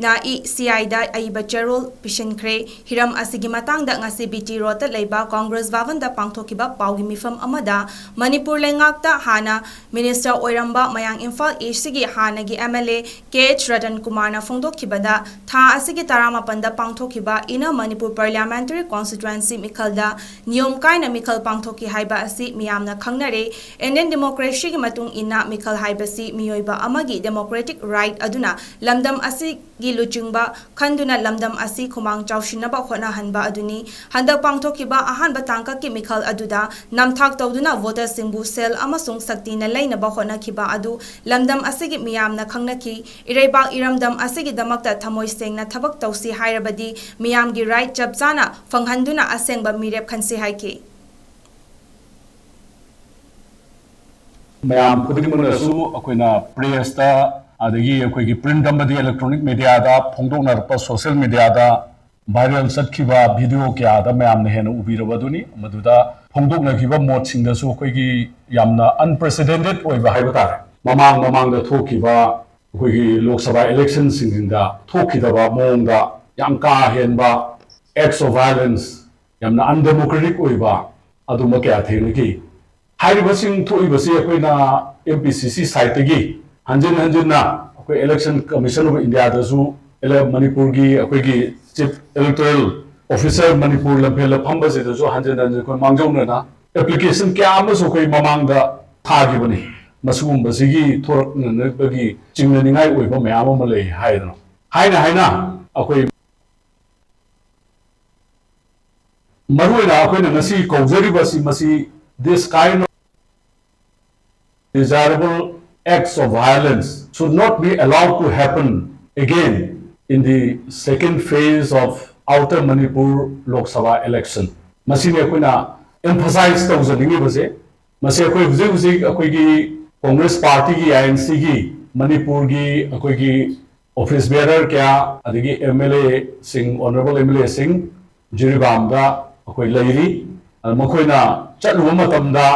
ꯅ ꯏ ꯁꯤ ꯑꯥꯏꯗ ꯑꯏꯕ ꯆꯦꯔꯣꯜ ꯄꯤꯁꯤꯟꯈ꯭ꯔꯦ꯫ ꯍꯤꯔꯝ ꯑꯁꯤꯒꯤ ꯃꯇꯥꯡꯗ ꯉꯁꯤ ꯕꯤ ꯇꯤ ꯔꯣꯗꯇ ꯂꯩꯕ ꯀꯣꯡꯒ꯭ꯔꯦꯁ ꯚꯕꯟꯗ ꯄꯥꯡꯊꯣꯛꯈꯤꯕ ꯄꯥꯎꯒꯤ ꯃꯤꯐꯝ ꯑꯃꯗ ꯃꯅꯤꯄꯨꯔ ꯂꯩꯉꯥꯛꯇ ꯍꯥꯟꯅ ꯃꯤꯅꯤꯁꯇꯔ ꯑꯣꯏꯔꯝꯕ ꯃꯌꯥꯡ ꯏꯝꯐꯥꯜ ꯏꯁ꯭ꯠꯀꯤ ꯍꯥꯟꯅꯒꯤ M L A K H Ratan ꯀꯨꯃꯥꯔꯅ ꯐꯣꯡꯗꯣꯛꯈꯤꯕꯗ, ꯊꯥ ꯑꯁꯤꯒꯤ ꯇꯔꯥꯃꯥꯄꯟꯗ ꯄꯥꯡꯊꯣꯛꯈꯤꯕ Inner Manipur Parliamentary Constituency ꯃꯤꯈꯜꯗ ꯅꯤꯌꯣꯝ ꯀꯥꯏꯅ ꯃꯤꯈꯜ ꯄꯥꯡꯊꯣꯛꯈꯤ ꯍꯥꯏꯕ ꯑꯁꯤ ꯃꯤꯌꯥꯝꯅ ꯈꯪꯅꯔꯦ꯫ ꯏꯟꯗꯤꯌꯟ ꯗꯦꯃꯣꯀ꯭ꯔꯦꯁꯤꯒꯤ ꯃꯇꯨꯡ ꯏꯟꯅ ꯃꯤꯈꯜ ꯍꯥꯏꯕꯁꯤ ꯃꯤꯑꯣꯏꯕ ꯑꯃꯒꯤ ꯗꯦꯃꯣꯀ꯭ꯔꯦꯇꯤꯛ ꯔꯥꯏꯠ ꯑꯗꯨꯅ ꯂꯝꯗꯝ ꯑꯁꯤꯒꯤ ꯂꯨꯆꯤꯡꯕ ꯈꯟꯗꯨꯅ ꯂꯝꯗꯝ ꯑꯁꯤ ꯈꯨꯃꯥꯡ ꯆꯥꯎꯁꯤꯟꯅꯕ ꯍꯣꯠꯅꯍꯟꯕ ꯑꯗꯨꯅꯤ꯫ ꯍꯟꯗꯛ ꯄꯥꯡꯊꯣꯛꯈꯤꯕ ꯑꯍꯥꯟꯕ ꯇꯥꯡꯀꯛꯀꯤ ꯃꯤꯈꯜ ꯑꯗꯨꯗ ꯅꯝꯊꯥꯛ ꯇꯧꯗꯨꯅ ꯚꯣꯇꯔꯁꯤꯡꯕꯨ ꯁꯦꯜ ꯑꯃꯁꯨꯡ ꯁꯛꯇꯤꯅ ꯂꯩꯅꯕ ꯍꯣꯠꯅꯈꯤꯕ ꯑꯗꯨ ꯂꯝꯗꯝ ꯑꯁꯤꯒꯤ ꯃꯤꯌꯥꯝꯅ ꯈꯪꯅꯈꯤ꯫ ꯏꯔꯩꯕꯥꯛ ꯏꯔꯝꯗꯝ ꯑꯁꯤꯒꯤꯗꯃꯛꯇ ꯊꯃꯣꯏ ꯁꯦꯡꯅ ꯊꯕꯛ ꯇꯧꯁꯤ ꯍꯥꯏꯔꯕꯗꯤ ꯃꯤꯌꯥꯝꯒꯤ ꯔꯥꯏꯠ ꯆꯞ ꯆꯥꯅ ꯐꯪꯍꯟꯗꯨꯅ ꯑꯁꯦꯡꯕ ꯃꯤꯔꯦꯞ ꯈꯟꯁꯤ ꯍꯥꯏꯈꯤ꯫ ꯃꯌꯥꯝ ꯈꯨꯗꯤꯡꯃꯛꯅꯁꯨ ꯑꯩꯈꯣꯏꯅ ꯄ꯭ꯔꯦꯁꯇ, ꯑꯗꯒꯤ ꯑꯩꯈꯣꯏꯒꯤ ꯄ꯭ꯔꯤꯟꯠ ꯑꯃꯗꯤ ꯏꯂꯦꯛꯇ꯭ꯔꯣꯅꯤꯛ ꯃꯦꯗꯤꯌꯥꯗ ꯐꯣꯡꯗꯣꯛꯅꯔꯛꯄ, ꯁꯣꯁꯤꯌꯦꯜ ꯃꯦꯗꯤꯌꯥꯗ ꯚꯥꯏꯔꯦꯜ ꯆꯠꯈꯤꯕ ꯚꯤꯗꯤꯑꯣ ꯀꯌꯥꯗ ꯃꯌꯥꯝꯅ ꯍꯦꯟꯅ ꯎꯕꯤꯔꯕꯗꯨꯅꯤ꯫ ꯃꯗꯨꯗ ꯐꯣꯡꯗꯣꯛꯅꯈꯤꯕ ꯃꯣꯠꯁꯤꯡꯗꯁꯨ ꯑꯩꯈꯣꯏꯒꯤ ꯌꯥꯝꯅ ꯑꯟꯄ꯭ꯔꯦꯁꯤꯗꯦꯟꯇꯦꯠ ꯑꯣꯏꯕ ꯍꯥꯏꯕ ꯇꯥꯔꯦ, ꯃꯃꯥꯡ ꯃꯃꯥꯡꯗ ꯊꯣꯛꯈꯤꯕ ꯑꯩꯈꯣꯏꯒꯤ ꯂꯣꯛ ꯁꯚꯥ ꯏꯂꯦꯛꯁꯟꯁꯤꯡꯁꯤꯡꯗ ꯊꯣꯛꯈꯤꯗꯕ ꯃꯑꯣꯡꯗ ꯌꯥꯝ ꯀꯥ ꯍꯦꯟꯕ acts of violence, ꯌꯥꯝꯅ ꯑꯟꯗꯦꯃꯣꯀ꯭ꯔꯦꯇꯤꯛ ꯑꯣꯏꯕ ꯑꯗꯨꯝꯕ ꯀꯌꯥ ꯊꯦꯡꯅꯈꯤ꯫ ꯍꯥꯏꯔꯤꯕꯁꯤꯡ ꯊꯣꯛꯏꯕꯁꯤ ꯑꯩꯈꯣꯏꯅ ꯑꯦꯝ ꯄꯤ ꯁꯤ ꯁꯤ ꯁꯥꯏꯠꯇꯒꯤ ꯍꯟꯖꯤꯟ ꯍꯟꯖꯤꯟꯅ ꯑꯩꯈꯣꯏ Election Commission of Indiaꯗꯁꯨ, ꯃꯅꯤꯄꯨꯔꯒꯤ ꯑꯩꯈꯣꯏꯒꯤ Chief Electoral Officer ꯃꯅꯤꯄꯨꯔ ꯂꯝꯐꯦꯜꯗ ꯐꯝꯕꯁꯤꯗꯁꯨ ꯍꯟꯖꯤꯟ ꯍꯟꯖꯤꯟ ꯑꯩꯈꯣꯏ ꯃꯥꯡꯖꯧꯅꯅ application ꯀꯌꯥ ꯑꯃꯁꯨ ꯑꯩꯈꯣꯏ ꯃꯃꯥꯡꯗ ꯊꯥꯈꯤꯕꯅꯤ꯫ ꯃꯁꯤꯒꯨꯝꯕꯁꯤꯒꯤ ꯊꯣꯔꯛꯅꯅꯕꯒꯤ ꯆꯤꯡꯅꯅꯤꯡꯉꯥꯏ ꯑꯣꯏꯕ ꯃꯌꯥꯝ ꯑꯃ ꯂꯩ ꯍꯥꯏꯗꯅ ꯍꯥꯏꯅ ꯍꯥꯏꯅ ꯑꯩꯈꯣꯏ ꯃꯔꯨꯑꯣꯏꯅ ꯑꯩꯈꯣꯏꯅ ꯉꯁꯤ ꯀꯧꯖꯔꯤꯕꯁꯤ ꯃꯁꯤ this kind of desirable acts of violence should not be allowed to happen again in the second phase of Outer Manipur Lok Sabha election. ꯃꯁꯤꯅꯤ ꯑꯩꯈꯣꯏꯅ emphasize ꯇꯧꯖꯅꯤꯡꯉꯤꯕꯁꯦ꯫ ꯃꯁꯤ ꯑꯩꯈꯣꯏ ꯍꯧꯖꯤꯛ ꯍꯧꯖꯤꯛ ꯑꯩꯈꯣꯏꯒꯤ ꯀꯣꯡꯒ꯭ꯔꯦꯁ ꯄꯥꯔꯇꯤꯒꯤ, ꯑꯥꯏ ꯑꯦꯟ ꯁꯤꯒꯤ ꯃꯅꯤꯄꯨꯔꯒꯤ ꯑꯩꯈꯣꯏꯒꯤ office bearer ꯀꯌꯥ, ꯑꯗꯒꯤ ꯑꯦꯝ ꯑꯦꯜ ꯑꯦꯁꯤꯡ, ꯑꯣꯅꯔꯦꯕꯜ ꯑꯦꯝ ꯑꯦꯜ ꯑꯦꯁꯤꯡ ꯖꯤꯔꯤꯕꯥꯝꯗ ꯑꯩꯈꯣꯏ ꯂꯩꯔꯤ꯫ ꯑꯗ ꯃꯈꯣꯏꯅ ꯆꯠꯂꯨꯕ ꯃꯇꯝꯗ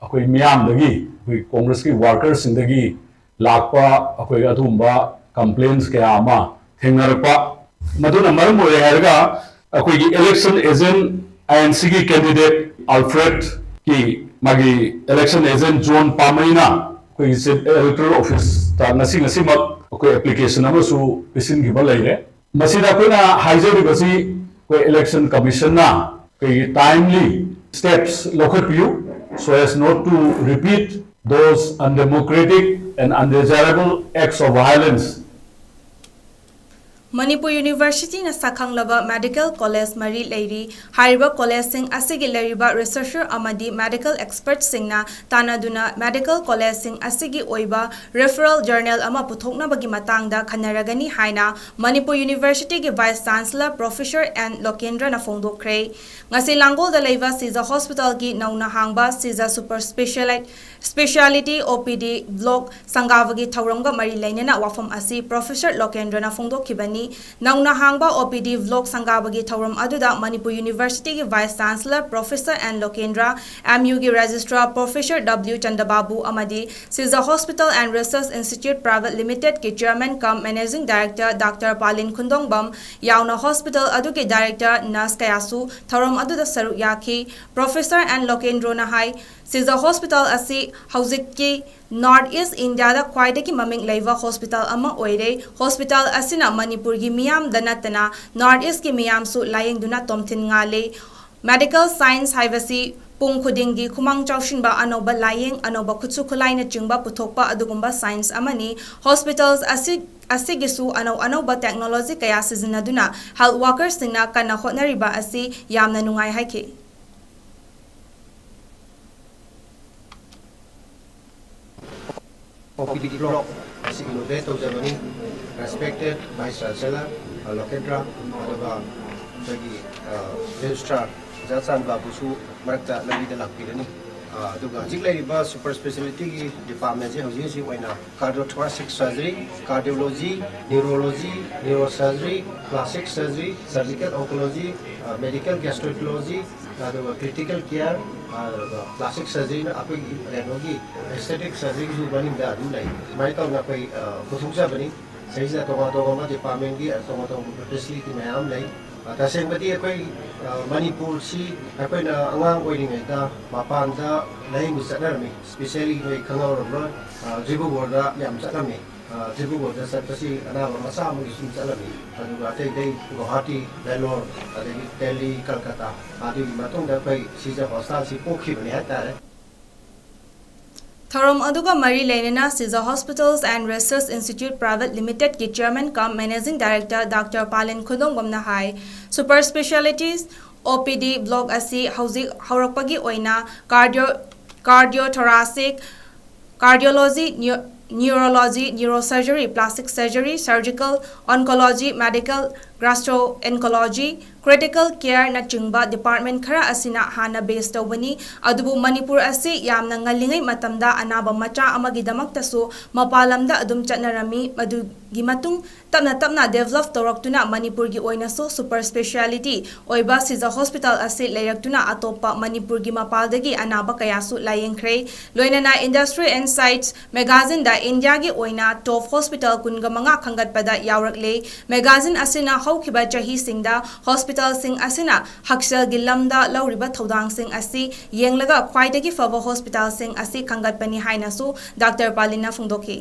ꯑꯩꯈꯣꯏ ꯃꯤꯌꯥꯝꯗꯒꯤ, ꯑꯩꯈꯣꯏ ꯀꯣꯡꯒ꯭ꯔꯦꯁꯀꯤ ꯋꯥꯔꯀꯔꯁꯤꯡꯗꯒꯤ ꯂꯥꯛꯄ ꯑꯩꯈꯣꯏ ꯑꯗꯨꯒꯨꯝꯕ complaints ꯀꯌꯥ ꯑꯃ ꯊꯦꯡꯅꯔꯛꯄ꯫ ꯃꯗꯨꯅ ꯃꯔꯝ ꯑꯣꯏꯔꯦ ꯍꯥꯏꯔꯒ ꯑꯩꯈꯣꯏꯒꯤ election agent INC ꯒꯤ candidate Alfred ꯀꯤ ꯃꯥꯒꯤ election agent John ꯄꯥꯃꯩꯅ ꯑꯩꯈꯣꯏꯒꯤ Chief Electoral Office ꯇ ꯉꯁꯤ ꯉꯁꯤꯃꯛ ꯑꯩꯈꯣꯏ application ꯑꯃꯁꯨ ꯄꯤꯁꯤꯟꯈꯤꯕ ꯂꯩꯔꯦ꯫ ꯃꯁꯤꯗ ꯑꯩꯈꯣꯏꯅ ꯍꯥꯏꯖꯔꯤꯕꯁꯤ ꯑꯩꯈꯣꯏ election commission ꯅ ꯑꯩꯈꯣꯏꯒꯤ timely steps ꯂꯧꯈꯠꯄꯤꯌꯨ, so as not to repeat those undemocratic and undesirable acts of violence. Manipur ꯌꯨꯅꯤꯚꯔꯁꯤꯇꯤꯅ ꯁꯛꯈꯪꯂꯕ ꯃꯦꯗꯤꯀꯦꯜ ꯀꯣꯂꯦꯖ ꯃꯔꯤ ꯂꯩꯔꯤ꯫ ꯍꯥꯏꯔꯤꯕ ꯀꯣꯂꯦꯖꯁꯤꯡ ꯑꯁꯤꯒꯤ ꯂꯩꯔꯤꯕ ꯔꯤꯁꯔꯆꯔ ꯑꯃꯗꯤ ꯃꯦꯗꯤꯀꯦꯜ ꯑꯦꯛꯁꯄꯔꯠꯁꯤꯡꯅ ꯇꯥꯟꯅꯗꯨꯅ ꯃꯦꯗꯤꯀꯦꯜ ꯀꯣꯂꯦꯖꯁꯤꯡ ꯑꯁꯤꯒꯤ ꯑꯣꯏꯕ ꯔꯤꯐꯔꯦꯜ ꯖꯔꯅꯦꯜ ꯑꯃ ꯄꯨꯊꯣꯛꯅꯕꯒꯤ ꯃꯇꯥꯡꯗ ꯈꯟꯅꯔꯒꯅꯤ ꯍꯥꯏꯅ ꯃꯅꯤꯄꯨꯔ ꯌꯨꯅꯤꯚꯔꯁꯤꯇꯤꯒꯤ ꯚꯥꯏꯁ ꯆꯥꯟꯁꯂꯔ ꯄ꯭ꯔꯣꯐꯦꯁꯔ ꯑꯦꯟ ꯂꯣꯀꯦꯟꯗ꯭ꯔꯅ ꯐꯣꯡꯗꯣꯛꯈ꯭ꯔꯦ꯫ ꯉꯁꯤ ꯂꯥꯡꯒꯣꯜꯗ ꯂꯩꯕ ꯁꯤꯖ ꯍꯣꯁꯄꯤꯇꯥꯜꯒꯤ ꯅꯧꯅ ꯍꯥꯡꯕ ꯁꯤꯖ ꯁꯨꯄꯔ ꯁ꯭ꯄꯦꯁꯤꯌꯦꯂꯥꯏꯠ ꯁ꯭ꯄꯦꯁꯤꯌꯥꯂꯤꯇꯤ ꯑꯣ ꯄꯤ ꯗꯤ ꯕ꯭ꯂꯣꯛ ꯁꯪꯒꯥꯕꯒꯤ ꯊꯧꯔꯝꯒ ꯃꯔꯤ ꯂꯩꯅꯅ ꯋꯥꯐꯝ ꯑꯁꯤ ꯄ꯭ꯔꯣꯐꯦꯁꯔ ꯂꯣꯀꯦꯟꯗ꯭ꯔꯅ ꯐꯣꯡꯗꯣꯛꯈꯤꯕꯅꯤ꯫ ꯅꯧꯅ ꯍꯥꯡꯕ ꯑꯣ ꯄꯤ ꯗꯤ ꯕ꯭ꯂꯣꯛ ꯁꯪꯒꯥꯕꯒꯤ ꯊꯧꯔꯝ ꯑꯗꯨꯗ ꯃꯅꯤꯄꯨꯔ ꯌꯨꯅꯤꯚꯔꯁꯤꯇꯤꯒꯤ vice chancellor professor N Lokendra, M ꯌꯨꯒꯤ ꯔꯦꯖꯤꯁꯇ꯭ꯔꯥꯔ ꯄ꯭ꯔꯣꯐꯦꯁꯔ ꯗꯕ꯭ꯂꯤꯎ ꯆꯟꯗꯕꯥꯕꯨ ꯑꯃꯗꯤ Shija hospital and research institute private ꯂꯤꯃꯤꯇꯦꯗꯀꯤ chairman cum managing director doctor Palin Khundongbam ꯌꯥꯎꯅ ꯍꯣꯁꯄꯤꯇꯥꯜ ꯑꯗꯨꯒꯤ ꯗꯥꯏꯔꯦꯛꯇꯔ, ꯅꯔꯁ ꯀꯌꯥꯁꯨ ꯊꯧꯔꯝ ꯑꯗꯨꯗ ꯁꯔꯨꯛ ꯌꯥꯈꯤ꯫ Professor and ꯂꯣꯀꯦꯟꯗ꯭ꯔꯣꯅ high, Shija hospital ꯑꯁꯤ ꯍꯧꯖꯤꯛꯀꯤ ꯅꯣꯔꯠ ꯏꯁ ꯏꯟꯗꯤꯌꯥꯗ ꯈ꯭ꯋꯥꯏꯗꯒꯤ ꯃꯃꯤꯡ ꯂꯩꯕ ꯍꯣꯁꯄꯤꯇꯥꯜ ꯑꯃ ꯑꯣꯏꯔꯦ꯫ ꯍꯣꯁꯄꯤꯇꯥꯜ ꯑꯁꯤꯅ ꯃꯅꯤꯄꯨꯔꯒꯤ ꯃꯤꯌꯥꯝꯗ ꯅꯠꯇꯅ ꯅꯣꯔꯠ ꯏꯁꯀꯤ ꯃꯤꯌꯥꯝꯁꯨ ꯂꯥꯌꯦꯡꯗꯨꯅ ꯇꯣꯝꯊꯤꯟ ꯉꯥꯜꯂꯤ꯫ ꯃꯦꯗꯤꯀꯦꯜ ꯁꯥꯏꯟꯁ ꯍꯥꯏꯕꯁꯤ ꯄꯨꯡ ꯈꯨꯗꯤꯡꯒꯤ ꯈꯨꯃꯥꯡ ꯆꯥꯎꯁꯤꯟꯕ, ꯑꯅꯧꯕ ꯂꯥꯌꯦꯡ, ꯑꯅꯧꯕ ꯈꯨꯠꯁꯨ ꯈꯨꯠꯂꯥꯏꯅꯆꯤꯡꯕ ꯄꯨꯊꯣꯛꯄ ꯑꯗꯨꯒꯨꯝꯕ ꯁꯥꯏꯟꯁ ꯑꯃꯅꯤ꯫ ꯍꯣꯁꯄꯤꯇꯥꯜꯁ ꯑꯁꯤ, ꯑꯁꯤꯒꯤꯁꯨ ꯑꯅꯧ ꯑꯅꯧꯕ ꯇꯦꯛꯅꯣꯂꯣꯖꯤ ꯀꯌꯥ ꯁꯤꯖꯤꯟꯅꯗꯨꯅ ꯍꯦꯜꯊ ꯋꯥꯔꯀꯔꯁꯤꯡꯅ ꯀꯟꯅ ꯍꯣꯠꯅꯔꯤꯕ ꯑꯁꯤ ꯌꯥꯝꯅ ꯅꯨꯡꯉꯥꯏ ꯍꯥꯏꯈꯤ꯫ ꯑꯣ ꯄꯤ ꯗꯤ ꯕ꯭ꯂꯣꯛ ꯑꯁꯤ ꯏꯅꯣꯒ꯭ꯔꯦꯠ ꯇꯧꯖꯕꯅꯤ꯫ Respected Vice Chancellor, ꯑ, ꯂꯣꯀꯦꯟꯗ꯭ꯔ, ꯑꯗꯨꯒ ꯑꯩꯈꯣꯏꯒꯤ, ꯑ, ꯔꯦꯖꯤꯁꯇ꯭ꯔꯥꯔ ꯑꯣꯖꯥ ꯆꯥꯟꯕꯥꯕꯨꯁꯨ ꯃꯔꯛꯇ ꯂꯝꯕꯤꯗ ꯂꯥꯛꯄꯤꯔꯅꯤ꯫ ꯑ, ꯑꯗꯨꯒ ꯍꯧꯖꯤꯛ ꯂꯩꯔꯤꯕ ꯁꯨꯄꯔ ꯁ꯭ꯄꯦꯁꯤꯌꯦꯂꯤꯇꯤꯒꯤ ꯗꯤꯄꯥꯔꯠꯃꯦꯟꯁꯦ ꯍꯧꯖꯤꯛ ꯍꯧꯖꯤꯛ ꯑꯣꯏꯅ cardiothoracic surgery, cardiology, neurology, neurosurgery, plastic surgery, surgical oncology, ꯑ, medical gastroenterology, ꯑꯗꯨꯒ critical care, ꯑꯗꯨꯒ plastic surgery ꯅ ꯑꯩꯈꯣꯏꯒꯤ ꯀꯩꯅꯣꯒꯤ aesthetic surgery ꯒꯤꯁꯨ ꯃꯅꯤꯡꯗ ꯑꯗꯨꯝ ꯂꯩ꯫ ꯁꯨꯃꯥꯏꯅ ꯇꯧꯅ ꯑꯩꯈꯣꯏ, ꯑ, ꯄꯨꯊꯣꯛꯆꯕꯅꯤ꯫ ꯁꯤꯗꯩꯁꯤꯗ ꯇꯣꯉꯥꯟ ꯇꯣꯉꯥꯟꯕ ꯗꯤꯄꯥꯔꯠꯃꯦꯟꯒꯤ ꯇꯣꯉꯥꯟ ꯇꯣꯉꯥꯟꯕ ꯐꯦꯁꯤꯂꯤꯇꯤ ꯃꯌꯥꯝ ꯑꯃ ꯂꯩ꯫ ꯑ, ꯇꯁꯦꯡꯕꯗꯤ ꯑꯩꯈꯣꯏ, ꯑ, ꯃꯅꯤꯄꯨꯔꯁꯤ ꯑꯩꯈꯣꯏꯅ ꯑꯉꯥꯡ ꯑꯣꯏꯔꯤꯉꯩꯗ ꯃꯄꯥꯟꯗ ꯂꯥꯌꯦꯡꯕ ꯆꯠꯅꯔꯝꯃꯤ꯫ ꯏꯁꯄꯤꯁꯦꯜꯂꯤ ꯅꯣꯏ ꯈꯪꯍꯧꯔꯝꯂꯣꯏ, ꯑ, ꯗꯤꯕ꯭ꯔꯨꯒꯔꯗ ꯌꯥꯝ ꯆꯠꯂꯝꯃꯤ꯫ ꯑ, ꯗꯤꯕ꯭ꯔꯨꯒꯔꯗ ꯆꯠꯄꯁꯤ ꯑꯅꯥꯕ ꯃꯆꯥ ꯑꯃꯒꯤ ꯁꯨꯝ ꯆꯠꯂꯝꯃꯤ꯫ ꯑꯗꯨꯒ ꯑꯇꯩ ꯑꯇꯩ ꯒꯨꯋꯥꯍꯥꯇꯤ, ꯕꯦꯡꯒ꯭ꯂꯣꯔ, ꯑꯗꯒꯤ ꯗꯦꯜꯂꯤ, ꯀꯜꯀꯇꯥ, ꯑꯗꯨꯒꯤ ꯃꯇꯨꯡꯗ ꯑꯩꯈꯣꯏ ꯁꯤꯖ ꯍꯣꯁꯄꯤꯇꯥꯜꯁꯤ ꯄꯣꯛꯈꯤꯕꯅꯤ ꯍꯥꯏꯇꯥꯔꯦ꯫ ꯊꯧꯔꯝ ꯑꯗꯨꯒ ꯃꯔꯤ ꯂꯩꯅꯅ Sija Hospitals and Research Institute Private Limitedꯀꯤ Chairman cum Managing Director Doctor ꯄꯥꯂꯤꯟ ꯈꯨꯗꯣꯡꯕꯝꯅ high, Super Specialities OPD block ꯑꯁꯤ ꯍꯧꯖꯤꯛ ꯍꯧꯔꯛꯄꯒꯤ ꯑꯣꯏꯅ cardio, cardiothoracic, cardiology, neu-, neurology, neurosurgery, plastic surgery, surgical, oncology, medical, gastroenterology, critical careꯅꯆꯤꯡꯕ department ꯈꯔ ꯑꯁꯤꯅ ꯍꯥꯟꯅ base ꯇꯧꯕꯅꯤ꯫ ꯑꯗꯨꯕꯨ ꯃꯅꯤꯄꯨꯔ ꯑꯁꯤ ꯌꯥꯝꯅ ꯉꯜꯂꯤꯉꯩ ꯃꯇꯝꯗ ꯑꯅꯥꯕ ꯃꯆꯥ ꯑꯃꯒꯤꯗꯃꯛꯇꯁꯨ ꯃꯄꯥꯟ ꯂꯝꯗ ꯑꯗꯨꯝ ꯆꯠꯅꯔꯝꯃꯤ꯫ ꯃꯗꯨꯒꯤ ꯃꯇꯨꯡ ꯇꯞꯅ ꯇꯞꯅ develop ꯇꯧꯔꯛꯇꯨꯅ ꯃꯅꯤꯄꯨꯔꯒꯤ ꯑꯣꯏꯅꯁꯨ super speciality ꯑꯣꯏꯕ ꯁꯤꯖ ꯍꯣꯁꯄꯤꯇꯥꯜ ꯑꯁꯤ ꯂꯩꯔꯛꯇꯨꯅ ꯑꯇꯣꯞꯄ ꯃꯅꯤꯄꯨꯔꯒꯤ ꯃꯄꯥꯜꯗꯒꯤ ꯑꯅꯥꯕ ꯀꯌꯥꯁꯨ ꯂꯥꯌꯦꯡꯈ꯭ꯔꯦ꯫ ꯂꯣꯏꯅꯅ Industry Insights magazineꯗ ꯏꯟꯗꯤꯌꯥꯒꯤ ꯑꯣꯏꯅ top hospital ꯀꯨꯟꯒ ꯃꯉꯥ ꯈꯟꯒꯠꯄꯗ ꯌꯥꯎꯔꯛꯂꯦ꯫ Magazine ꯑꯁꯤꯅ ꯍꯧꯈꯤꯕ ꯆꯍꯤꯁꯤꯡꯗ hospitalꯁꯤꯡ ꯑꯁꯤꯅ ꯍꯛꯁꯦꯜꯒꯤ ꯂꯝꯗ ꯂꯧꯔꯤꯕ ꯊꯧꯗꯥꯡꯁꯤꯡ ꯑꯁꯤ ꯌꯦꯡꯂꯒ ꯈ꯭ꯋꯥꯏꯗꯒꯤ ꯐꯕ hospitalꯁꯤꯡ ꯑꯁꯤ ꯈꯟꯒꯠꯄꯅꯤ ꯍꯥꯏꯅꯁꯨ ꯗꯥꯛꯇꯔ ꯄꯥꯂꯤꯟꯅ ꯐꯣꯡꯗꯣꯛꯈꯤ꯫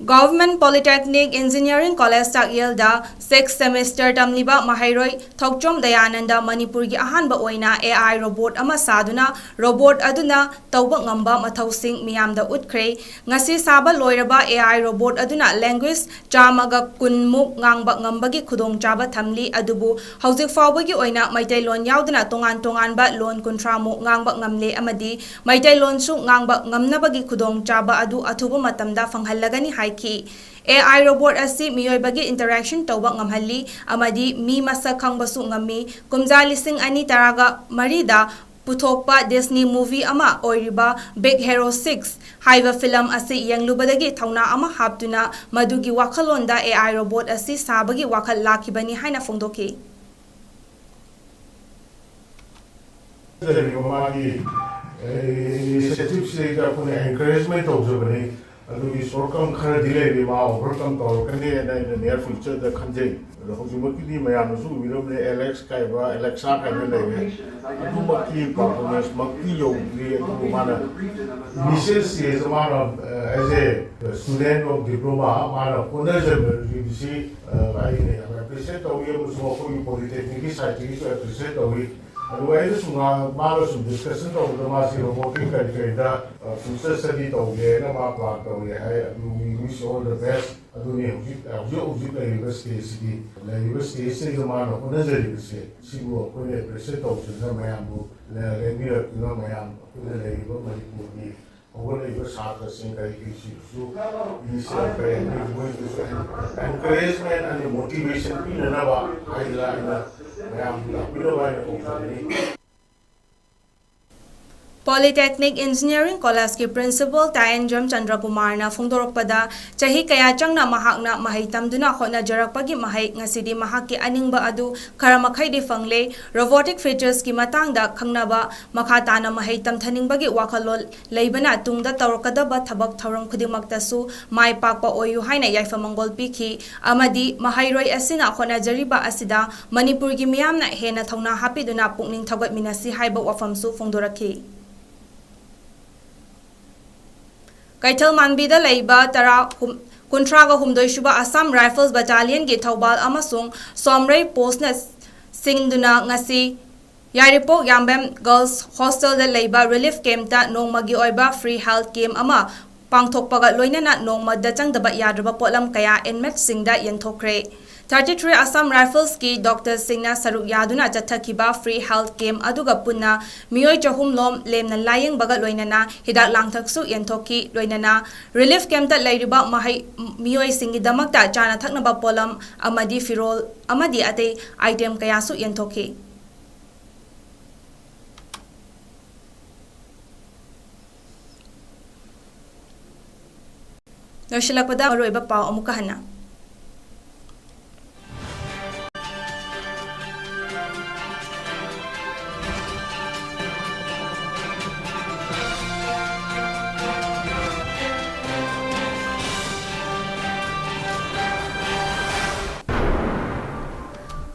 Government Polytechnic Engineering College ꯆꯥꯛꯌꯦꯜꯗ sixth semester ꯇꯝꯂꯤꯕ ꯃꯍꯩꯔꯣꯏ ꯊꯣꯛꯆꯣꯝ ꯗꯌꯥꯅꯟꯗ ꯃꯅꯤꯄꯨꯔꯒꯤ ꯑꯍꯥꯟꯕ ꯑꯣꯏꯅ AI robot ꯑꯃ ꯁꯥꯗꯨꯅ robot ꯑꯗꯨꯅ ꯇꯧꯕ ꯉꯝꯕ ꯃꯊꯧꯁꯤꯡ ꯃꯤꯌꯥꯝꯗ ꯎꯠꯈ꯭ꯔꯦ꯫ ꯉꯁꯤ ꯁꯥꯕ ꯂꯣꯏꯔꯕ AI robot ꯑꯗꯨꯅ language ꯆꯥꯝꯃꯒ ꯀꯨꯟꯃꯨꯛ ꯉꯥꯡꯕ ꯉꯝꯕꯒꯤ ꯈꯨꯗꯣꯡꯆꯥꯕ ꯊꯝꯂꯤ, ꯑꯗꯨꯕꯨ ꯍꯧꯖꯤꯛ ꯐꯥꯎꯕꯒꯤ ꯑꯣꯏꯅ ꯃꯩꯇꯩꯂꯣꯟ ꯌꯥꯎꯗꯅ ꯇꯣꯉꯥꯟ ꯇꯣꯉꯥꯟꯕ ꯂꯣꯟ ꯀꯨꯟꯊ꯭ꯔꯥꯃꯨꯛ ꯉꯥꯡꯕ ꯉꯝꯂꯦ ꯑꯃꯗꯤ ꯃꯩꯇꯩꯂꯣꯟꯁꯨ ꯉꯥꯡꯕ ꯉꯝꯅꯕꯒꯤ ꯈꯨꯗꯣꯡꯆꯥꯕ ꯑꯗꯨ ꯑꯊꯨꯕ ꯃꯇꯝꯗ ꯐꯪꯍꯜꯂꯒꯅꯤ ꯍꯥꯏꯈꯤ꯫ AI robot ꯑꯁꯤ ꯃꯤꯑꯣꯏꯕꯒꯤ interaction ꯇꯧꯕ ꯉꯝꯍꯜꯂꯤ ꯑꯃꯗꯤ ꯃꯤ ꯃꯁꯛ ꯈꯪꯕꯁꯨ ꯉꯝꯃꯤ꯫ ꯀꯨꯝꯖꯥ ꯂꯤꯁꯤꯡ ꯑꯅꯤ ꯇꯔꯥꯒ ꯃꯔꯤꯗ ꯄꯨꯊꯣꯛꯄ Disney movie ꯑꯃ ꯑꯣꯏꯔꯤꯕ Big Hero six ꯍꯥꯏꯕ film ꯑꯁꯤ ꯌꯦꯡꯂꯨꯕꯗꯒꯤ ꯊꯧꯅꯥ ꯑꯃ ꯍꯥꯞꯇꯨꯅ ꯃꯗꯨꯒꯤ ꯋꯥꯈꯜꯂꯣꯟꯗ AI robot ꯑꯁꯤ ꯁꯥꯕꯒꯤ ꯋꯥꯈꯜ ꯂꯥꯛꯈꯤꯕꯅꯤ ꯍꯥꯏꯅ ꯐꯣꯡꯗꯣꯛꯈꯤ꯫ ꯂꯩꯔꯤꯕ ꯃꯥꯒꯤ ꯏꯅꯤꯁꯤꯌꯦꯇꯤꯚꯁꯤꯗꯩꯗ ꯑꯩꯈꯣꯏꯅ ꯑꯦꯟꯀꯔꯦꯖꯃꯦꯟ ꯇꯧꯖꯕꯅꯤ꯫ ꯑꯗꯨꯒꯤ ꯁꯣꯔꯠꯀꯝ ꯈꯔꯗꯤ ꯂꯩꯔꯤ, ꯃꯥ ꯑꯣꯚꯔꯀꯝ ꯇꯧꯔꯛꯀꯅꯤꯅ ꯑꯩꯅ ꯅꯤꯌꯔ ꯐ꯭ꯌꯨꯆꯔꯗ ꯈꯟꯖꯩ꯫ ꯑꯗꯣ ꯍꯧꯖꯤꯛꯃꯛꯀꯤꯗꯤ ꯃꯌꯥꯝꯅꯁꯨ ꯎꯕꯤꯔꯝꯂꯦ, ꯑꯦꯂꯦꯛꯁ ꯀꯥꯏꯕ, ꯑꯦꯂꯦꯛꯁꯥ ꯀꯥꯏꯕ ꯂꯩꯔꯦ꯫ ꯑꯗꯨꯃꯛꯀꯤ ꯄꯔꯐꯣꯔꯃꯦꯟꯁꯃꯛꯇꯤ ꯌꯧꯗ꯭ꯔꯤ, ꯑꯗꯨꯕꯨ ꯃꯥꯅ ꯏꯅꯤꯁꯤꯌꯦꯜ ꯁ꯭ꯇꯦꯖꯇ ꯃꯥꯅ as a student of diploma ꯃꯥꯅ ꯍꯣꯠꯅꯖꯕꯁꯤ ꯑꯩꯅ ꯌꯥꯝ ꯑꯦꯄ꯭ꯔꯤꯁꯤꯌꯦꯠ ꯇꯧꯏ, ꯑꯃꯁꯨꯡ ꯑꯩꯈꯣꯏꯒꯤ ꯄꯣꯂꯤꯇꯦꯛꯅꯤꯛꯀꯤ ꯁꯥꯏꯠꯇꯒꯤꯁꯨ ꯑꯦꯄ꯭ꯔꯤꯁꯤꯌꯦꯠ ꯇꯧꯏ꯫ ꯑꯗꯨꯒ ꯑꯩꯅ ꯁꯨꯝ ꯉꯥꯡ-, ꯃꯥꯒ ꯁꯨꯝ ꯗꯤꯁꯀꯁꯟ ꯇꯧꯕꯗ ꯃꯥꯁꯤ ꯔꯣꯕꯣꯇꯤꯛ ꯀꯔꯤ ꯀꯔꯤꯗ, ꯑ, ꯐ꯭ꯌꯨꯆꯔ ꯁ꯭ꯇꯗꯤ ꯇꯧꯒꯦꯅ ꯃꯥ ꯄ꯭ꯂꯥꯟ ꯇꯧꯔꯤ ꯍꯥꯏ꯫ ꯑꯗꯨ we wish all the best꯫ ꯑꯗꯨꯅꯤ ꯍꯧꯖꯤꯛ, ꯍꯧꯖꯤꯛ ꯍꯧꯖꯤꯛ ꯂꯩꯔꯤꯕ ꯁ꯭ꯇꯦꯖꯁꯤꯗꯤ, ꯂꯩꯔꯤꯕ ꯁ꯭ꯇꯦꯖꯁꯤꯗ ꯃꯥꯅ ꯍꯣꯠꯅꯖꯔꯤꯕꯁꯦ ꯁꯤꯕꯨ ꯑꯩꯈꯣꯏꯅ ꯑꯦꯄ꯭ꯔꯤꯁꯤꯌꯦꯠ ꯇꯧꯗꯨꯅ ꯃꯌꯥꯝꯕꯨ ꯂꯦꯡꯕꯤꯔꯛꯇꯨꯅ ꯃꯌꯥꯝ ꯑꯩꯈꯣꯏꯅ ꯂꯩꯔꯤꯕ ꯃꯅꯤꯄꯨꯔꯒꯤ ꯍꯧꯒꯠꯂꯛꯏꯕ ꯁꯥꯇ꯭ꯔꯁꯤꯡ ꯀꯔꯤ ꯀꯔꯤꯁꯤꯡꯁꯨ ꯏꯅꯤꯁꯤꯌꯦꯜ ꯀꯔꯤ ꯍꯥꯏꯅꯤ, ꯃꯣꯏꯗꯁꯨ encouragement and motivation ꯄꯤꯅꯅꯕ ꯍꯥꯏꯗꯅ ꯑꯩꯅ ꯃꯌꯥꯝꯕꯨ ꯂꯥꯛꯄꯤꯅꯕ ꯍꯥꯏꯅ ꯀꯧꯖꯕꯅꯤ꯫ ꯄꯣꯂꯤꯇꯦꯛꯅꯤꯛ ꯏꯟꯖꯤꯅꯤꯌꯥꯔꯤꯡ ꯀꯣꯂꯦꯖꯀꯤ ꯄ꯭ꯔꯤꯟꯁꯤꯄꯥꯜ ꯇꯥꯌꯦꯟꯖꯝ ꯆꯟꯗ꯭ꯔꯀꯨꯃꯥꯔꯅ ꯐꯣꯡꯗꯣꯔꯛꯄꯗ, ꯆꯍꯤ ꯀꯌꯥ ꯆꯪꯅ ꯃꯍꯥꯛꯅ ꯃꯍꯩ ꯇꯝꯗꯨꯅ ꯍꯣꯠꯅꯖꯔꯛꯄꯒꯤ ꯃꯍꯩ ꯉꯁꯤꯗꯤ ꯃꯍꯥꯛꯀꯤ ꯑꯅꯤꯡꯕ ꯑꯗꯨ ꯈꯔ ꯃꯈꯩꯗꯤ ꯐꯪꯂꯦ꯫ ꯔꯣꯕꯣꯇꯤꯛ ꯐꯤꯆꯔꯁꯀꯤ ꯃꯇꯥꯡꯗ ꯈꯪꯅꯕ, ꯃꯈꯥ ꯇꯥꯅ ꯃꯍꯩ ꯇꯝꯊꯅꯤꯡꯕꯒꯤ ꯋꯥꯈꯜꯂꯣꯟ ꯂꯩꯕꯅ ꯇꯨꯡꯗ ꯇꯧꯔꯛꯀꯗꯕ ꯊꯕꯛ ꯊꯧꯔꯝ ꯈꯨꯗꯤꯡꯃꯛꯇꯁꯨ ꯃꯥꯏ ꯄꯥꯛꯄ ꯑꯣꯏꯌꯨ ꯍꯥꯏꯅ ꯌꯥꯏꯐ ꯃꯪꯒꯣꯜ ꯄꯤꯈꯤ ꯑꯃꯗꯤ ꯃꯍꯩꯔꯣꯏ ꯑꯁꯤꯅ ꯍꯣꯠꯅꯖꯔꯤꯕ ꯑꯁꯤꯗ ꯃꯅꯤꯄꯨꯔꯒꯤ ꯃꯤꯌꯥꯝꯅ ꯍꯦꯟꯅ ꯊꯧꯅꯥ ꯍꯥꯞꯄꯤꯗꯨꯅ ꯄꯨꯛꯅꯤꯡ ꯊꯧꯒꯠꯃꯤꯟꯅꯁꯤ ꯍꯥꯏꯕ ꯋꯥꯐꯝꯁꯨ ꯐꯣꯡꯗꯣꯔꯛꯈꯤ꯫ ꯀꯩꯊꯦꯜ ꯃꯥꯟꯕꯤꯗ ꯂꯩꯕ ꯇꯔꯥ ꯍꯨꯝ-, ꯀꯨꯟꯊ꯭ꯔꯥꯒ ꯍꯨꯝꯗꯣꯏ ꯁꯨꯕ ꯑꯁꯥꯝ ꯔꯥꯏꯐꯜꯁ ꯕꯠꯇꯥꯂꯤꯌꯟꯒꯤ ꯊꯧꯕꯥꯜ ꯑꯃꯁꯨꯡ ꯁꯣꯝꯔꯩ ꯄꯣꯁꯅ ꯁꯤꯟꯗꯨꯅ ꯉꯁꯤ ꯌꯥꯏꯔꯤꯄꯣꯛ ꯌꯥꯝꯕꯦꯝ ꯒꯔꯜꯁ ꯍꯣꯁꯇꯦꯜꯗ ꯂꯩꯕ ꯔꯤꯂꯤꯐ ꯀꯦꯝꯞꯇ ꯅꯣꯡꯃꯒꯤ ꯑꯣꯏꯕ ꯐ꯭ꯔꯤ ꯍꯦꯜꯊ ꯀꯦꯝꯞ ꯑꯃ ꯄꯥꯡꯊꯣꯛꯄꯒ ꯂꯣꯏꯅꯅ ꯅꯣꯡꯃꯗ ꯆꯪꯗꯕ ꯌꯥꯗ꯭ꯔꯕ ꯄꯣꯠꯂꯝ ꯀꯌꯥ ꯏꯟꯃꯦꯠꯁꯤꯡꯗ ꯌꯦꯟꯊꯣꯛꯈ꯭ꯔꯦ꯫ ꯊꯥꯔꯇꯤ ꯊ꯭ꯔꯤ ꯑꯁꯥꯝ ꯔꯥꯏꯐꯜꯁꯀꯤ ꯗꯣꯛꯇꯔꯁꯤꯡꯅ ꯁꯔꯨꯛ ꯌꯥꯗꯨꯅ ꯆꯠꯊꯈꯤꯕ ꯐ꯭ꯔꯤ ꯍꯦꯜꯊ ꯀꯦꯝꯞ ꯑꯗꯨꯒ ꯄꯨꯟꯅ ꯃꯤꯑꯣꯏ ꯆꯍꯨꯝ ꯂꯣꯝ ꯂꯦꯝꯅ ꯂꯥꯌꯦꯡꯕꯒ ꯂꯣꯏꯅꯅ ꯍꯤꯗꯥꯛ ꯂꯥꯡꯊꯛꯁꯨ ꯌꯦꯟꯊꯣꯛꯈꯤ꯫ ꯂꯣꯏꯅꯅ ꯔꯤꯂꯤꯐ ꯀꯦꯝꯞꯇ ꯂꯩꯔꯤꯕ ꯃꯍꯩ, ꯃꯤꯑꯣꯏꯁꯤꯡꯒꯤꯗꯃꯛꯇ ꯆꯥꯅ ꯊꯛꯅꯕ ꯄꯣꯠꯂꯝ ꯑꯃꯗꯤ ꯐꯤꯔꯣꯜ ꯑꯃꯗꯤ ꯑꯇꯩ ꯑꯥꯏꯇꯦꯝ ꯀꯌꯥꯁꯨ ꯌꯦꯟꯊꯣꯛꯈꯤ꯫ ꯂꯣꯏꯁꯤꯜꯂꯛꯄꯗ ꯃꯔꯨꯑꯣꯏꯕ ꯄꯥꯎ ꯑꯃꯨꯛꯀ ꯍꯟꯅ꯫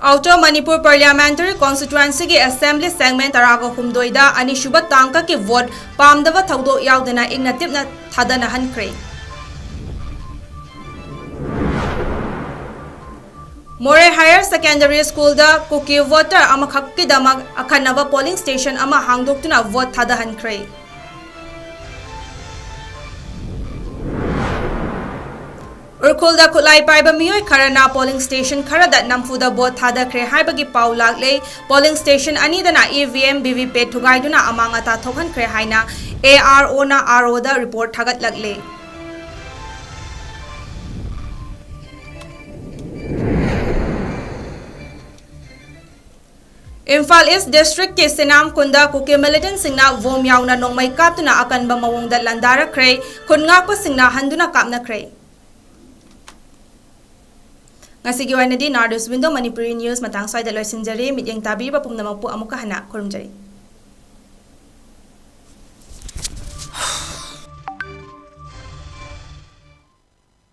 Outer Manipur Parliamentary Constituencyꯒꯤ Assembly Segment ꯇꯔꯥꯒ ꯍꯨꯝꯗꯣꯏꯗ ꯑꯅꯤꯁꯨꯕ ꯇꯥꯡꯀꯛꯀꯤ vote ꯄꯥꯝꯗꯕ ꯊꯧꯗꯣꯛ ꯌꯥꯎꯗꯅ ꯏꯪꯅ ꯇꯤꯞꯅ ꯊꯥꯗꯅꯍꯟꯈ꯭ꯔꯦ꯫ ꯃꯣꯔꯦ Higher Secondary Schoolꯗ ꯀꯨꯀꯤ voter ꯑꯃꯈꯛꯀꯤꯗꯃꯛ ꯑꯈꯟꯅꯕ polling station ꯑꯃ ꯍꯥꯡꯗꯣꯛꯇꯨꯅ vote ꯊꯥꯗꯍꯟꯈ꯭ꯔꯦ꯫ ꯎꯔꯈꯨꯜꯗ ꯈꯨꯠꯂꯥꯏ ꯄꯥꯏꯕ ꯃꯤꯑꯣꯏ ꯈꯔꯅ polling station ꯈꯔꯗ ꯅꯝꯐꯨꯗ vote ꯊꯥꯗꯈ꯭ꯔꯦ ꯍꯥꯏꯕꯒꯤ ꯄꯥꯎ ꯂꯥꯛꯂꯦ꯫ Polling station ꯑꯅꯤꯗꯅ E V M, V V P A T ꯊꯨꯒꯥꯏꯗꯨꯅ ꯑꯃꯥꯡ ꯑꯇꯥ ꯊꯣꯛꯍꯟꯈ꯭ꯔꯦ ꯍꯥꯏꯅ A R Oꯅ R Oꯗ report ꯊꯥꯒꯠꯂꯛꯂꯦ꯫ Imphal East Districtꯀꯤ ꯁꯤꯅꯥꯝ ꯈꯨꯟꯗ ꯀꯨꯀꯤ militantꯁꯤꯡꯅ bomb ꯌꯥꯎꯅ ꯅꯣꯡꯃꯩ ꯀꯥꯞꯇꯨꯅ ꯑꯀꯟꯕ ꯃꯑꯣꯡꯗ ꯂꯥꯟꯗꯥꯔꯛꯈ꯭ꯔꯦ꯫ ꯈꯨꯟ ꯉꯥꯛꯄꯁꯤꯡꯅ ꯍꯟꯗꯨꯅ ꯀꯥꯞꯅꯈ꯭ꯔꯦ꯫ ꯉꯁꯤꯒꯤ ꯑꯣꯏꯅꯗꯤ North East Window Manipuri News ꯃꯇꯥꯡ ꯁ꯭ꯋꯥꯏꯗ ꯂꯣꯏꯁꯤꯟꯖꯔꯦ꯫ ꯃꯤꯠꯌꯦꯡ ꯇꯥꯕꯤꯔꯤꯕ ꯄꯨꯝꯅꯃꯛꯄꯨ ꯑꯃꯨꯛꯀ ꯍꯟꯅ ꯈꯨꯔꯨꯝꯖꯔꯤ꯫